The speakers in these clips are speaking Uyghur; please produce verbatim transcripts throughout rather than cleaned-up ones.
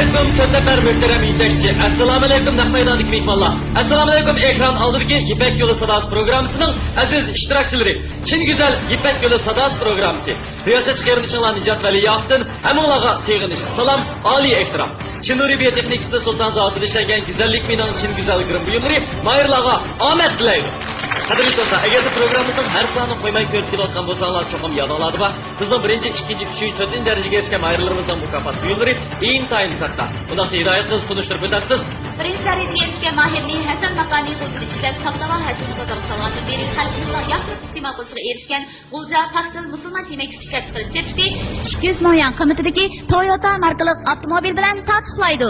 ئەلەيكۇم، تۆت نەپەر مۆھتەرەم يېتەكچى. ئەسسالامۇئەلەيكۇم، نەق مەيداندىكى مېھمانلار. ئەسسالامۇئەلەيكۇم، ئېكران ئالدىدىكى يىپەك يولى ساداسى پروگراممىسىنىڭ ئەزىز ئىشتىراكچىلىرى. چىن گۈزەل يىپەك يولى ساداسى پروگراممىسى. رىياسەتچى قېرىندىشىڭلار نىجات ۋەلى ياقتىن ھەممىڭلارغا سېغىنىش، سالام، ئالىي ئېھتىرام. چىن نۇرى بىيا تېخنىكىسى سۇلتان زاۋۇتىدا ئىشلەنگەن گۈزەللىك مېنىڭ چىن گۈزەل گىرىم بۇيۇملىرى ماھىرلارغا ئامەت تىلەيدۇ. قەدىرلىك دوستلار، ئەگەردە پروگراممىمىزنىڭ ھەر سانىنى قويماي كۆرۈپ كېلىۋاتقان بولساڭلار، چوقۇم يادىڭلاردا بار. بىزنىڭ بىرىنچى، ئىككىنچى، ئۈچىنچى، تۆتىنچى دەرىجىگە ئېرىشكەن ماھىرلىرىمىزنىڭ مۇكاپات بۇيۇملىرى ئىنتايىن كاتتا. ئۇنداقتا ھىدايەت قىز تونۇشتۇرۇپ ئۆتەرسىز. بىرىنچى دەرىجىگە ئېرىشكەن ماھىرنى ھەسەن ماكانى غۇلجىدا ئىشلەپ، ساپ داۋا ھەسىلىنى بازارغا سالغاندىن بېرى خەلقىمىزنىڭ ياقتۇرۇپ ئىستېمال قىلىشىغا ئېرىشكەن غۇلجا پاختىل مۇسۇلمان تېمەكلىك ئىشلەپچىقىرىش شىركىتى ئىككى يۈز مىڭ يۈەن قىممىتىدىكى تويوتا ماركىلىق ئاپتوموبىل بىلەن تارتۇقلايدۇ.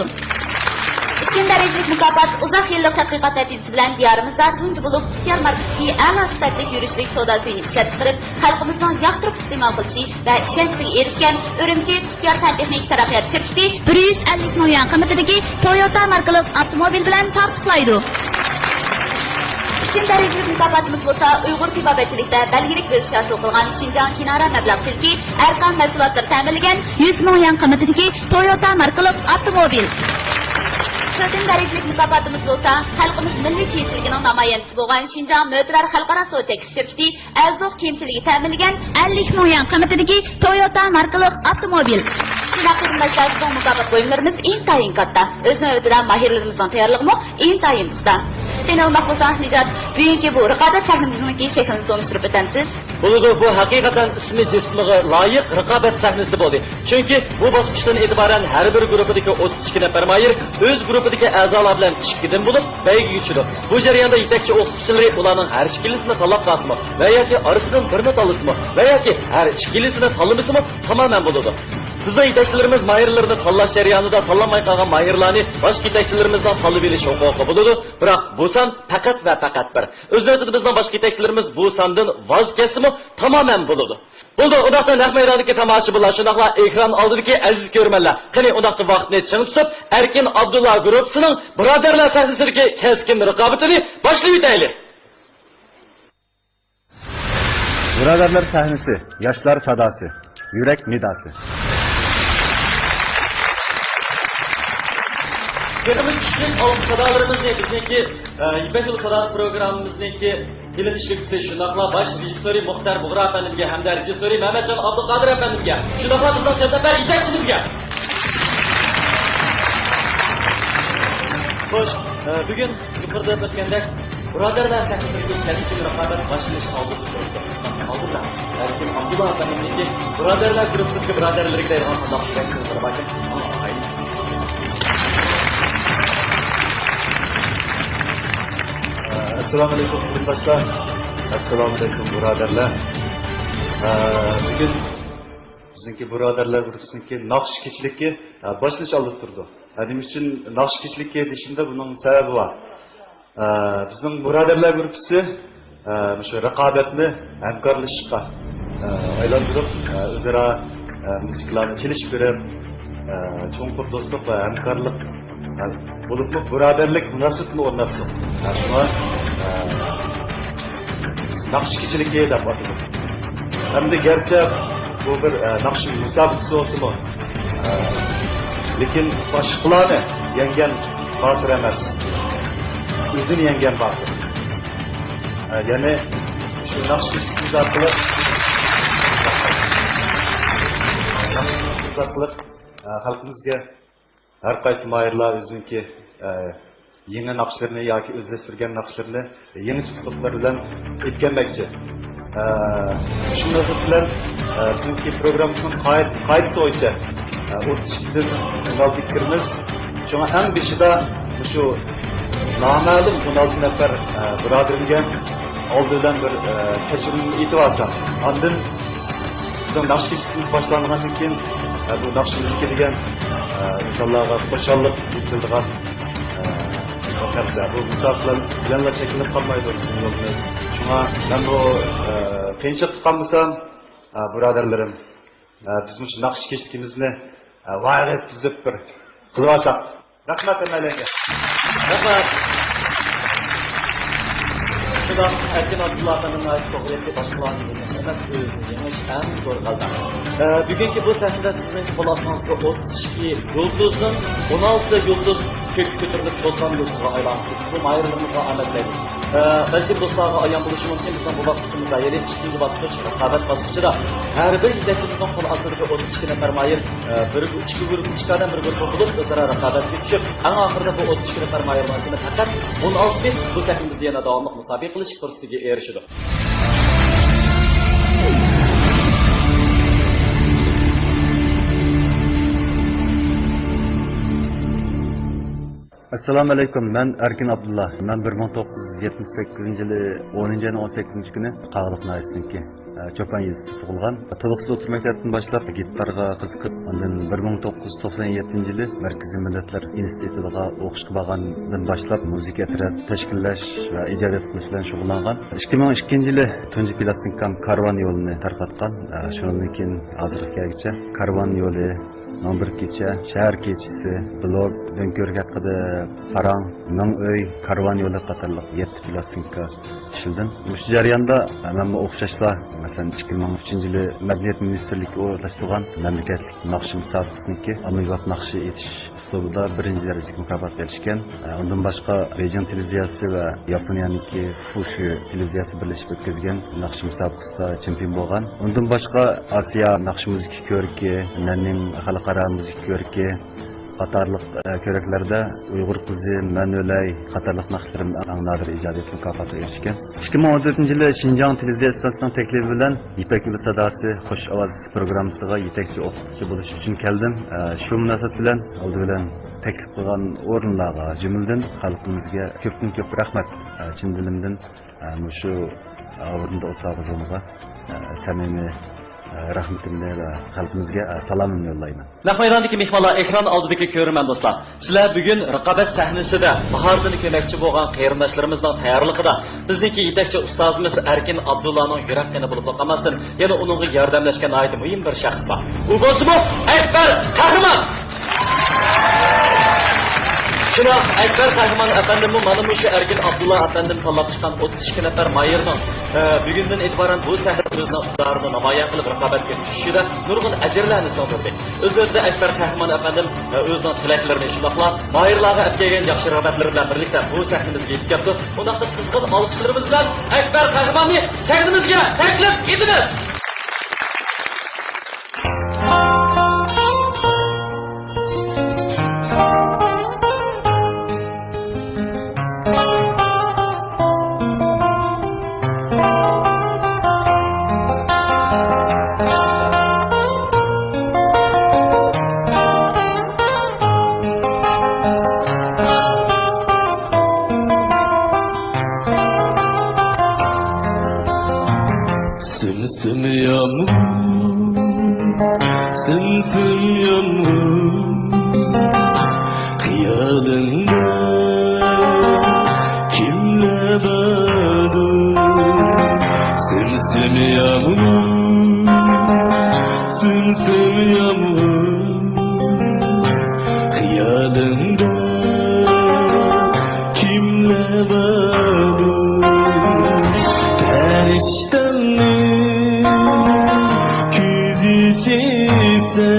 ئىككىنچى دەرىجىلىك مۇكاپات ئۇزاق يىللىق تەتقىقات نەتىجىسى بىلەن دىيارىمىزدا تۇنجى بولۇپ تۇتىيار ماركىسىدىكى ئەلا سۈپەتلىك يۈرۈشلۈك سودا سۈيىنى ئىشلەپچىقىرىپ، خەلقىمىزنىڭ ياقتۇرۇپ ئىستېمال قىلىشى ۋە ئىشەنچىسىگە ئېرىشكەن ئۈرۈمچى تۇتىيار پەن تېخنىكا تەرەققىيات شىركىتى بىر يۈز ئەللىك مىڭ يۈەن قىممىتىدىكى تويوتا ماركىلىق ئاپتوموبىل بىلەن تارتۇقلايدۇ. ئۈچىنچى دەرىجىلىك مۇكاپاتىمىز بولسا ئۇيغۇر تېبابەتچىلىكتە بەلگىلىك بۆسۈش ھاسىل قىلغان شىنجاڭ كىنارە مەبلەغ تىلكى ئەركان مەھسۇلاتلىرى تەمىنلىگەن يۈز مىڭ يۈەن قىممىتىدىكى تويوتا ماركىلىق ئاپتوموبىل. تۆتىنچى دەرىجىلىك مۇكاپاتىمىز بولسا خەلقىمىز مىللىي كىيىمچىلىكىنىڭ نامايەندىسى بولغان شىنجاڭ مۆتىۋەر خەلقئارا سودا چەكلىك شىركىتى ئەلزوق كىيىمچىلىكى تەمىنلىگەن ئەللىك مىڭ يۈەن قىممىتىدىكى تويوتا ماركىلىق ئاپتوموبىل. شۇنداق قېرىنداشلار، بىزنىڭ مۇكاپات بۇيۇملىرىمىز ئىنتايىن كاتتا. ئۆز نۆۋىتىدە ماھىرلىرىمىزنىڭ تەييارلىقىمۇ ئىنتايىن پۇختا. قېنى ئۇنداق بولسا، نىجات، بۈگۈنكى بۇ رىقابەت سەھنىمىزنىڭكى شەكلىنى تونۇشتۇرۇپ ئۆتەمسىز؟ بولىدۇ، بۇ ھەقىقەتەن ئىسمى جىسمىغا لايىق رىقابەت سەھنىسى بولدى. چۈنكى بۇ باسقۇچتىن ئېتىبارەن ھەر بىر گۇرۇپپىدىكى ئوتتۇز ئىككى نەپەر ماھىر ئۆز گۇرۇپپىدىكى ئەزالار بىلەن ئىككىدىن بولۇپ بەيگىگە چۈشىدۇ. بۇ جەرياندا يېتەكچى ئوقۇتقۇچىلىرى ئۇلارنىڭ ھەر ئىككىلىسىنى تاللاپ قالسىمۇ ۋە ياكى ئارىسىدىن بىرىنى تاللىسىمۇ ۋە ياكى ھەر ئىككىلىسىنى تاللىمىسىمۇ تامامەن بولىدۇ. بىزنىڭ يېتەكچىلىرىمىز ماھىرلىرىنى تاللاش جەريانىدا تاللانماي قالغان ماھىرلارنى باشقا يېتەكچىلىرىمىزنىڭ تاللىۋېلىش ھوقۇقى بولىدۇ. بىراق بۇ سان پەقەت ۋە پەقەت بىر. ئۆز نۆۋىتىدە بىزنىڭ باشقا يېتەكچىلىرىمىز بۇ ساندىن ۋاز كەچسىمۇ تامامەن بولىدۇ. بولىدۇ، ئۇنداقتا نەق مەيداندىكى تاماشىبىنلار، شۇنداقلا ئېكران ئالدىدىكى ئەزىز كۆرۈرمەنلەر، قېنى ئۇنداقتا ۋاقىتنى چىڭ تۇتۇپ، ئەركىن ئابدۇللا گۇرۇپپىسىنىڭ بۇرادەرلەر سەھنىسىدىكى كەسكىن رىقابىتىنى باشلىۋېتەيلى. بۇرادەرلەر سەھنىسى، ياشلار ساداسى، يۈرەك نىداسى. تېخىمۇ كۈچلۈك ئالقىش سادالىرىمىزنى بىزنىڭكى، ئە، يىپەك يولى ساداسى پروگراممىمىزنىڭكى ئېلان ئىشلىگۈچىسى، شۇنداقلا باش رېژىسسورى مۇختەر بۇغرا ئەپەندىمگە ھەمدە رېژىسسورى مەمەتجان ئابدۇقادىر ئەپەندىمگە، شۇنداقلا بىزنىڭ تۆت نەپەر يېتەكچىمىزگە. خوش، ئە، بۈگۈن يۇقىرىدا ئۆتكەندەك، بۇرادەرلەر سەھنىسىدىكى كەسكىن رىقابەت باشلىنىش ئالدىدا تۇرۇپتۇ. ئالدىدا، بەلكىم ئابدۇللا ئەپەندىمنىڭكى بۇرادەرلەر گۇرۇپپىسىدىكى بۇرادەرلىرىگە دەيدىغان قانداق سۆزلەر باركەن؟ ئەسسالامۇئەلەيكۇم، قېرىنداشلار. ئەسسالامۇئەلەيكۇم، بۇرادەرلەر. ئە، بۈگۈن بىزنىڭكى بۇرادەرلەر گۇرۇپپىسىنىڭكى ناخشا كېچىلىكى، ئە، باشلىنىش ئالدىدا تۇرىدۇ. ئە، نېمە ئۈچۈن ناخشا كېچىلىكى دېيىشىمدە، بۇنىڭ سەۋەبى بار. ئە، بىزنىڭ بۇرادەرلەر گۇرۇپپىسى، ئە، مۇشۇ رىقابەتنى ھەمكارلىشىشقا، ئە، ئايلاندۇرۇپ، ئە، ئۆزئارا، ئە، مۇزىكىلارنى چېلىشىپ بېرىپ، ئە، چوڭقۇر دوستلۇق ۋە ھەمكارلىق، ئە، بولۇپمۇ بۇرادەرلىك مۇناسىۋىتىنى ئورناتتۇق. ئە، شۇڭا، ئە، ناخشا كېچىلىكى دەپ ئاتىدۇ. ئەمدى گەرچە بۇ بىر، ئە، ناخشا مۇسابىقىسى بولسىمۇ، ئە، لېكىن باشقىلارنى يەڭگەن باتۇر ئەمەس، ئۆزىنى يەڭگەن باتۇر. ئە، يەنى شۇ ناخشا كېچىلىكىمىز ئارقىلىق، ناخشا كېچىلىكىمىز ئارقىلىق، ئە، خەلقىمىزگە ھەر قايسى ماھىرلار ئۆزىنىڭكى، ئە، يېڭى ناخشىلىرىنى ياكى ئۆزلەشتۈرگەن ناخشىلىرىنى يېڭىچە ئۇسلۇبلار بىلەن ئېيتكەنمەكچى. ئە، شۇ مۇناسىۋەت بىلەن، ئە، بىزنىڭكى پروگراممىمىزنىڭ قائىد-، قائىدىسى بويىچە، ئە، ئوتتۇز ئىككىدىن ئون ئالتىگە كىرىمىز. شۇڭا ئەڭ بېشىدا مۇشۇ نامەلۇم ئون ئالتە نەپەر، ئە، بۇرادىرىمگە ئالدى بىلەن بىر، ئە، كەچۈرۈم ئېيتىۋالسام، ئاندىن بىزنىڭ ناخشا كېچىسىمىز باشلانغاندىن كېيىن، ئە، بۇ ناخشا مۇزىكا دېگەن، ئە، ئىنسانلارغا خۇشاللىق يېتىلىدىغان، ئە، بىر نەرسە. بۇ مۇسابىقىلەر بىلەنلا چەكلىنىپ قالمايدۇ بىزنىڭ يولىمىز. شۇڭا مەن بۇ، ئە، قىيىنچىلىقتا قالمىسام، ئە، بۇرادەرلىرىم، ئە، بىز مۇشۇ ناخشا كېچىلىكىمىزنى، ئە، ۋايىغا يەتكۈزۈپ بىر قىلىۋالساق. رەھمەت ھەممەيلەنگە. رەھمەت. ئەركىن ئابدۇللا ئەپەندىم ناھايىتى توغرا گەپكە باشقىلارنى يېڭىش ئەمەس، ئۆزىنى يېڭىش ئەڭ زور غەلىبە. ئە، بۈگۈنكى بۇ سەھنىدە سىزنىڭ قول ئاستىڭىزدا ئوتتۇز ئىككى يۇلتۇزدىن ئون ئالتە يۇلتۇز كۆككە كۆتۈرۈلۈپ، شولپان يۇلتۇزىغا ئايلانغان. بۇ ماھىرلىرىمىزغا ئامەت تىلەيمىز. ئە، بەلكىم دوستلارغا ئايان بولۇشى مۇمكىن، بىزنىڭ بۇ باسقۇچىمىزدا، يەنى ئىككىنچى باسقۇچ، رىقابەت باسقۇچىدا ھەر بىر يېتەكچىمىزنىڭ قول ئاستىدىكى ئوتتۇز ئىككى نەپەر ماھىر، ئە، بىر، ئىككى گۇرۇپپا، ئىككى ئادەم بىر گۇرۇپپا بولۇپ، ئۆزئارا رىقابەتكە چۈشۈپ، ئەڭ ئاخىرىدا بۇ ئوتتۇز ئىككى نەپەر ماھىرنىڭ ئىچىدە پەقەت ئون ئالتىسى بۇ سەھنىمىزدە يەنە داۋاملىق مۇسابىقە قىلىش پۇرسىتىگە ئېرىشىدۇ. ئەسسالامۇ ئەلەيكۇم، مەن ئەركىن ئابدۇللا. مەن بىر مىڭ توققۇز يۈز يەتمىش سەككىزىنچى يىلى ئونىنچى ئاينىڭ ئون سەككىزىنچى كۈنى قاغىلىق ناھىيەسىنىڭكى، ئە، چوپان يېزىسىدا تۇغۇلغان. تولۇقسىز ئوتتۇرا مەكتەپتىن باشلاپ گىتارغا قىزىقىپ، ئاندىن بىر مىڭ توققۇز يۈز توقسان يەتتىنچى يىلى مەركىزىي مىللەتلەر ئىنستىتۇتىغا ئوقۇشقا بارغاندىن باشلاپ مۇزىكا ئەترەت تەشكىللەش ۋە ئىجادىيەت قىلىش بىلەن شۇغۇللانغان. ئىككى مىڭ ئىككىنچى يىلى تۇنجى پىلاستىنكام كارۋان يولىنى تارقاتقان. ئە، شۇنىڭدىن كېيىن ھازىرغا كەلگۈچە كارۋان يولى، مىڭ بىر كېچە، شەھەر كېچىسى، بلوگ، دۆڭكۆۋرۈك ھەققىدە پاراڭ، مىڭ ئۆي، كارۋان يولى قاتارلىق يەتتە پىلاستىنكا ئىشلىدىم. مۇشۇ جەرياندا مەنمۇ ئوخشاشلا، مەسىلەن، ئىككى مىڭ ئۈچىنچى يىلى مەدەنىيەت مىنىستىرلىكى ئورۇنلاشتۇرغان مەملىكەتلىك ناخشا مۇسابىقىسىنىڭكى ئاممىباب ناخشا ئېيتىش ئۇسلۇبىدا بىرىنچى دەرىجىلىك مۇكاپاتقا ئېرىشكەن. ئۇندىن باشقا، بېيجىڭ تېلېۋىزىيەسى ۋە ياپونىيەنىڭكى فۇشۇ تېلېۋىزىيەسى بىرلىشىپ ئۆتكۈزگەن ناخشا مۇسابىقىسىدا چېمپىيون بولغان. ئۇندىن باشقا، ئاسىيا ناخشا مۇزىكا كۆرىكى، نەننىڭ خەلقئارا مۇزىكا كۆرىكى قاتارلىق، ئە، كۆرەكلەردە ئۇيغۇر قىزى، مەن ئۆلەي قاتارلىق ناخشىلىرىم ئەڭ نادىر ئىجادىيەت مۇكاپاتىغا ئېرىشكەن. ئىككى مىڭ ئون تۆتىنچى يىلى شىنجاڭ تېلېۋىزىيە ئىستانسىسىنىڭ تەكلىپى بىلەن يىپەك يولى ساداسى خوش ئاۋاز پروگراممىسىغا يېتەكچى ئوقۇتقۇچى بولۇش ئۈچۈن كەلدىم. ئە، شۇ مۇناسىۋەت بىلەن ئالدى بىلەن تەكلىپ قىلغان ئورۇنلارغا، جۈملىدىن خەلقىمىزگە كۆپتىن كۆپ رەھمەت. ئە، چىن دىلىمدىن، ئە، مۇشۇ ئورۇندا ئولتۇرغان، ئە، سەمىمىي، ئە، رەھمىتىمنى ۋە خەلقىمىزگە، ئە، سالامىمنى يوللايمەن. نەق مەيداندىكى مېھمانلار، ئېكران ئالدىدىكى كۆرۈرمەن دوستلار، سىلەر بۈگۈن رىقابەت سەھنىسىدە ماھارىتىنى كۆرمەكچى بولغان قېرىنداشلىرىمىزنىڭ تەييارلىقىدا بىزنىڭكى يېتەكچى ئۇستازىمىز ئەركىن ئابدۇللانىڭ يۈرەك قېنى بولۇپلا قالماستىن، يەنە ئۇنىڭغا ياردەملەشكەن ناھايىتى مۇھىم بىر شەخس بار. ئۇ بولسىمۇ ئەكبەر قەھرىمان! شۇنداق، ئەكبەر قەھرىمان ئەپەندىممۇ مانا مۇشۇ ئەركىن ئابدۇللا ئەپەندىم تاللاپ چىققان ئوتتۇز ئىككى نەپەر ماھىرنىڭ، ئە، بۈگۈندىن ئېتىبارەن بۇ سەھنىدە ئۆزىنىڭ ئىقتىدارىنى نامايان قىلىپ، رىقابەتكە چۈشۈشىدە نۇرغۇن ئەجىرلەرنى سىڭدۈردى. ئۆز نۆۋىتىدە ئەكبەر قەھرىمان ئەپەندىم، ئە، ئۆزىنىڭ تىلەكلىرىنى، شۇنداقلا ماھىرلارغا ئەپ كەلگەن ياخشى رىغبەتلىرى بىلەن بىرلىكتە بۇ سەھنىمىزگە يېتىپ كەپتۇ. ئۇنداقتا قىزغىن ئالقىشلىرىمىز بىلەن ئەكبەر قەھرىماننى سەھنىمىزگە تەكلىپ ئېتىمىز. سىم يامغۇر، سىم يامغۇر، خىيالىڭدا كىملەر باردۇ؟ سىم يامغۇر، سىم يامغۇر، خىيالىڭدا كىملەر باردۇ؟ پەرىشتەمنىڭ كۆزى سىسە،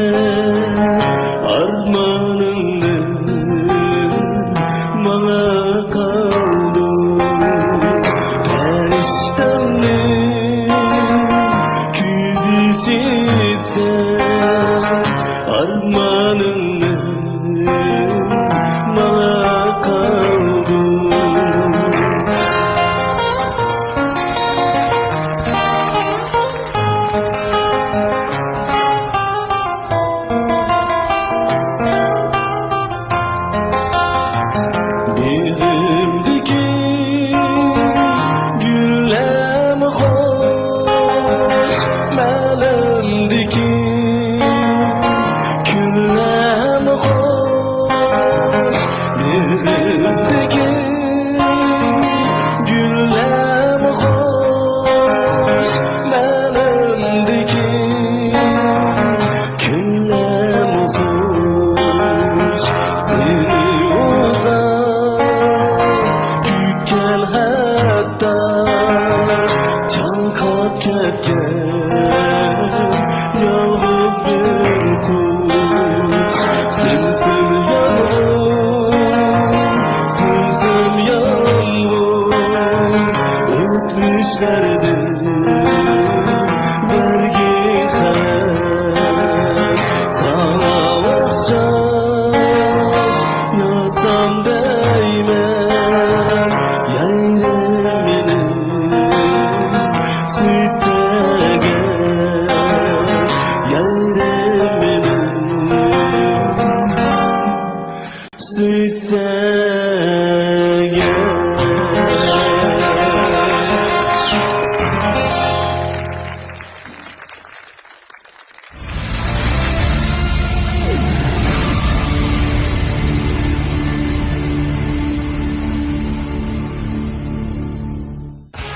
ئارمانىڭدىن ماڭا قالدۇ. پەرىشتەمنىڭ كۆزى سىسە، ئارمانىڭدىن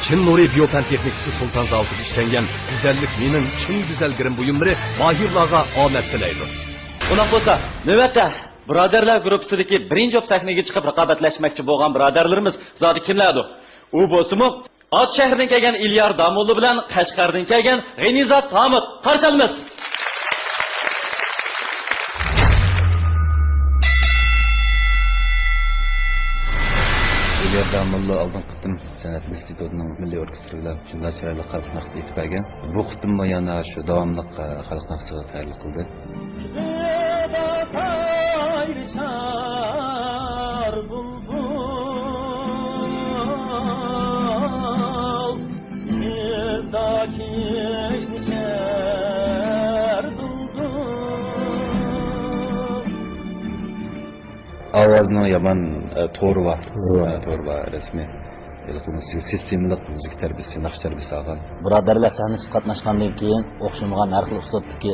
كۈن نۇرى بىيو پەن تېخنىكىسى سۇلتان زاۋۇتىدا ئىشلەنگەن گۈزەللىك مېنىڭ چىن گۈزەل گىرىم بۇيۇملىرى ماھىرلارغا ئامەت تىلەيدۇ. ئۇنداق بولسا، نۆۋەتتە بۇرادەرلەر گۇرۇپپىسىدىكى بىرىنچى بولۇپ سەھنىگە چىقىپ رىقابەتلەشمەكچى بولغان بۇرادەرلىرىمىز زادى كىملەردۇ؟ ئۇ بولسىمۇ، ئات شەھىرىدىن كەلگەن ئىليار داموللا بىلەن قەشقەردىن كەلگەن غېنىزات ھامۇت. قارشى ئالىمىز! ئىليار داموللا ئالدىنقى قېتىم سەنئەت ئىنستىتۇتىنىڭ مىللىي ئوركېستىرى بىلەن شۇنداق چىرايلىق خەلق ناخشىسى ئېيتىپ بەرگەن. بۇ قېتىممۇ يەنە شۇ داۋاملىق، ئە، خەلق ناخشىسىغا تەييارلىق قىلدى. ئاۋازنىڭ يامان، ئە، تورى بار. تورى بار. ئە، تورى بار، رەسمىي. ھېلىقى سىستېمىلىق مۇزىكا تەربىيەسى، ناخشا تەربىيەسى ئالغان. بۇرادەرلەر سەھنىسىگە قاتناشقاندىن كېيىن ئوخشىمىغان ھەر خىل ئۇسلۇبتىكى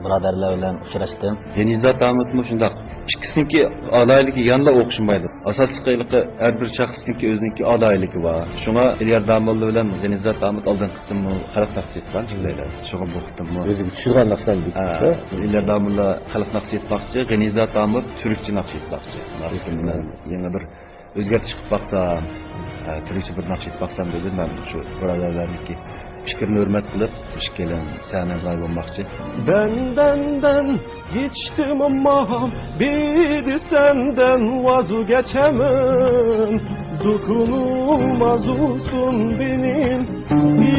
بۇرادەرلەر بىلەن ئۇچراشتىم. غېنىزات ھامۇتمۇ شۇنداق. ئىككىسىنىڭكى ئالاھىدىلىكى يەنىلا ئوخشىمايدۇ. ئاساسلىقى ھېلىقى ھەر بىر شەخسنىڭكى ئۆزىنىڭكى ئالاھىدىلىكى بار. شۇڭا ئىليار داموللا بىلەن غېنىزات ھامۇت ئالدىنقى قېتىممۇ خەلق ناخشىسى ئېيتقان ئىككىلەيلەن. شۇڭا بۇ قېتىممۇ ئۆزىگە چۈشىدىغان ناخشىلارنى ئېيتىپتۇ. ئىليار داموللا خەلق ناخشىسى ئېيتماقچى، غېنىزات ھامۇت تۈركچە ناخشا ئېيتماقچى. مۇناسىۋىتىم بىلەن يېڭى بىر ئۆزگەرتىش قىلىپ باقسام، ئە، تۈركچە بىر ناخشا ئېيتىپ باقسام دېدىم. مەن شۇ بۇرادەرلەرنىڭكى پىكرىنى ھۆرمەت قىلىپ، ئىككىيلەن سەھنەگە راھىل بولماقچى. بەندەندەن يېتىشتىم ئەمما، بىدى سەندەن ۋاز كەچەمەن. دوكۇنۇلماز ئولسۇن بېنىم،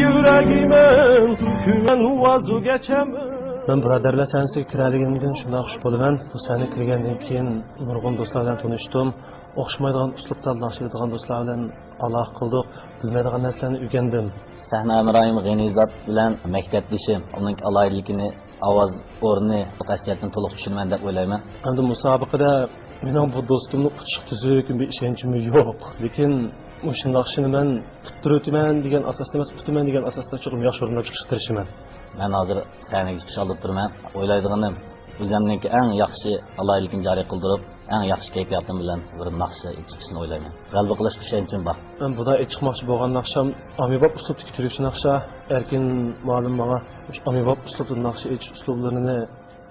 يۈرەگىمەن كۈمەن ۋاز كەچەمەن. مەن بۇرادەرلەر سەھنىسىگە كىرەلىگىنىمدىن شۇنداق خۇش بولىمەن. بۇ سەھنىگە كىرگەندىن كېيىن نۇرغۇن دوستلار بىلەن تونۇشتۇم. ئوخشىمايدىغان ئۇسلۇبتا ناخشا ئېيتىدىغان دوستلار بىلەن ئالاقە قىلدۇق. بىلمەيدىغان نەرسىلەرنى ئۆگەندىم. سەھنە ھەمراھىم غېنىزات بىلەن مەكتەپدىشىم. ئۇنىڭ ئالاھىدىلىكىنى، ئاۋاز ئورنى، قەستىيەتتىن تولۇق چۈشىنىمەن دەپ ئويلايمەن. ئەمدى مۇسابىقىدە مېنىڭ بۇ دوستۇمنى ئۇتۇشقا تۈزۈك بىر ئىشەنچىممۇ يوق. لېكىن مۇشۇ ناخشىنى مەن ئۇتتۇرۇۋېتىمەن دېگەن ئاساستا ئەمەس، ئۇتىمەن دېگەن ئاساستا چوقۇم ياخشى ئورۇنلاپ چىقىشقا تىرىشىمەن. مەن ھازىر سەھنىگە چىقىش ئالدىدا تۇرىمەن. ئويلايدىغىنىم، ئۆزۈمنىڭكى ئەڭ ياخشى ئالاھىدىلىكىنى جارى قىلدۇرۇپ، ئەڭ ياخشى كەيپىياتىم بىلەن بىر ناخشا ئېيتىپ چىقىشنى ئويلايمەن. غەلىبە قىلىشقا ئىشەنچىم بار. مەن بۇدا ئېيتىپ چىقماقچى بولغان ناخشام ئاممىباب ئۇسلۇبتىكى تۈركچە ناخشا. ئەركىن مۇئەللىم ماڭا مۇشۇ ئاممىباب ئۇسلۇبتا ناخشا ئېيتىش ئۇسلۇبلىرىنى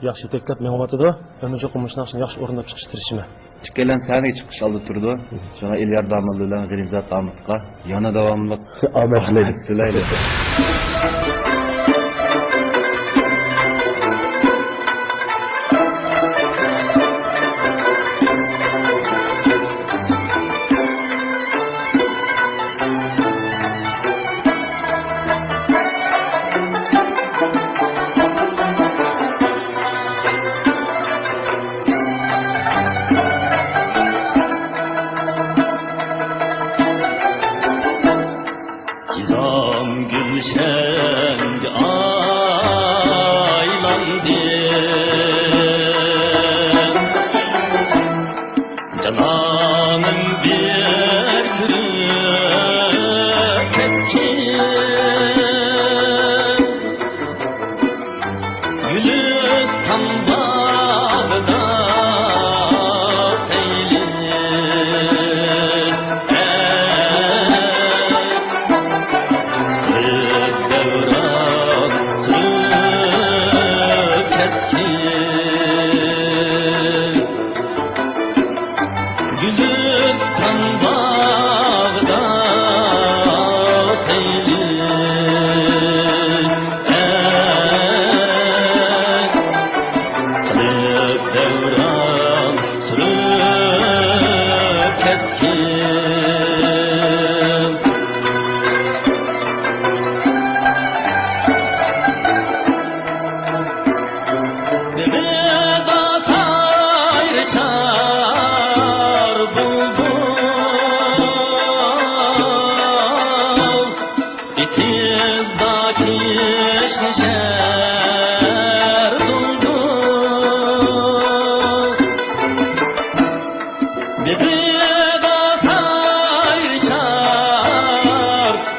ياخشى يېتەكلەپ مېڭىۋاتىدۇ. مەنمۇ چوقۇم مۇشۇ ناخشىنى ياخشى ئورۇنداپ چىقىشقا تىرىشىمەن. ئىككىيلەن سەھنىگە چىقىش ئالدىدا تۇرىدۇ. شۇڭا ئىليار داموللا بىلەن غېنىزات ھامۇتقا يەنە داۋاملىق ئامەت تىلەيلى. خىزان گۈلشەنگە ئايلاندى. جانانىم بىر كۈلۈپ كەتكەن. گۈلىستان باغدا سەيلى، ئەي، دەۋران سۈرۈپ كەتكەن. گۈلىستان باغدا سەيلى، ئەي، قىلىپ دەۋران سۈرۈپ كەتكىن. بېغىدا سايرىشار بۇلبۇل، ئېتىزدا كىشنىشار دۇلدۇل. بېغىدا سايرىشار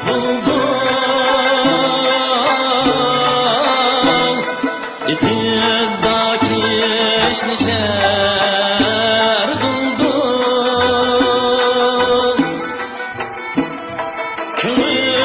بۇلبۇل، ئېتىزدا كىشنىشار دۇلدۇل. كۆڭۈل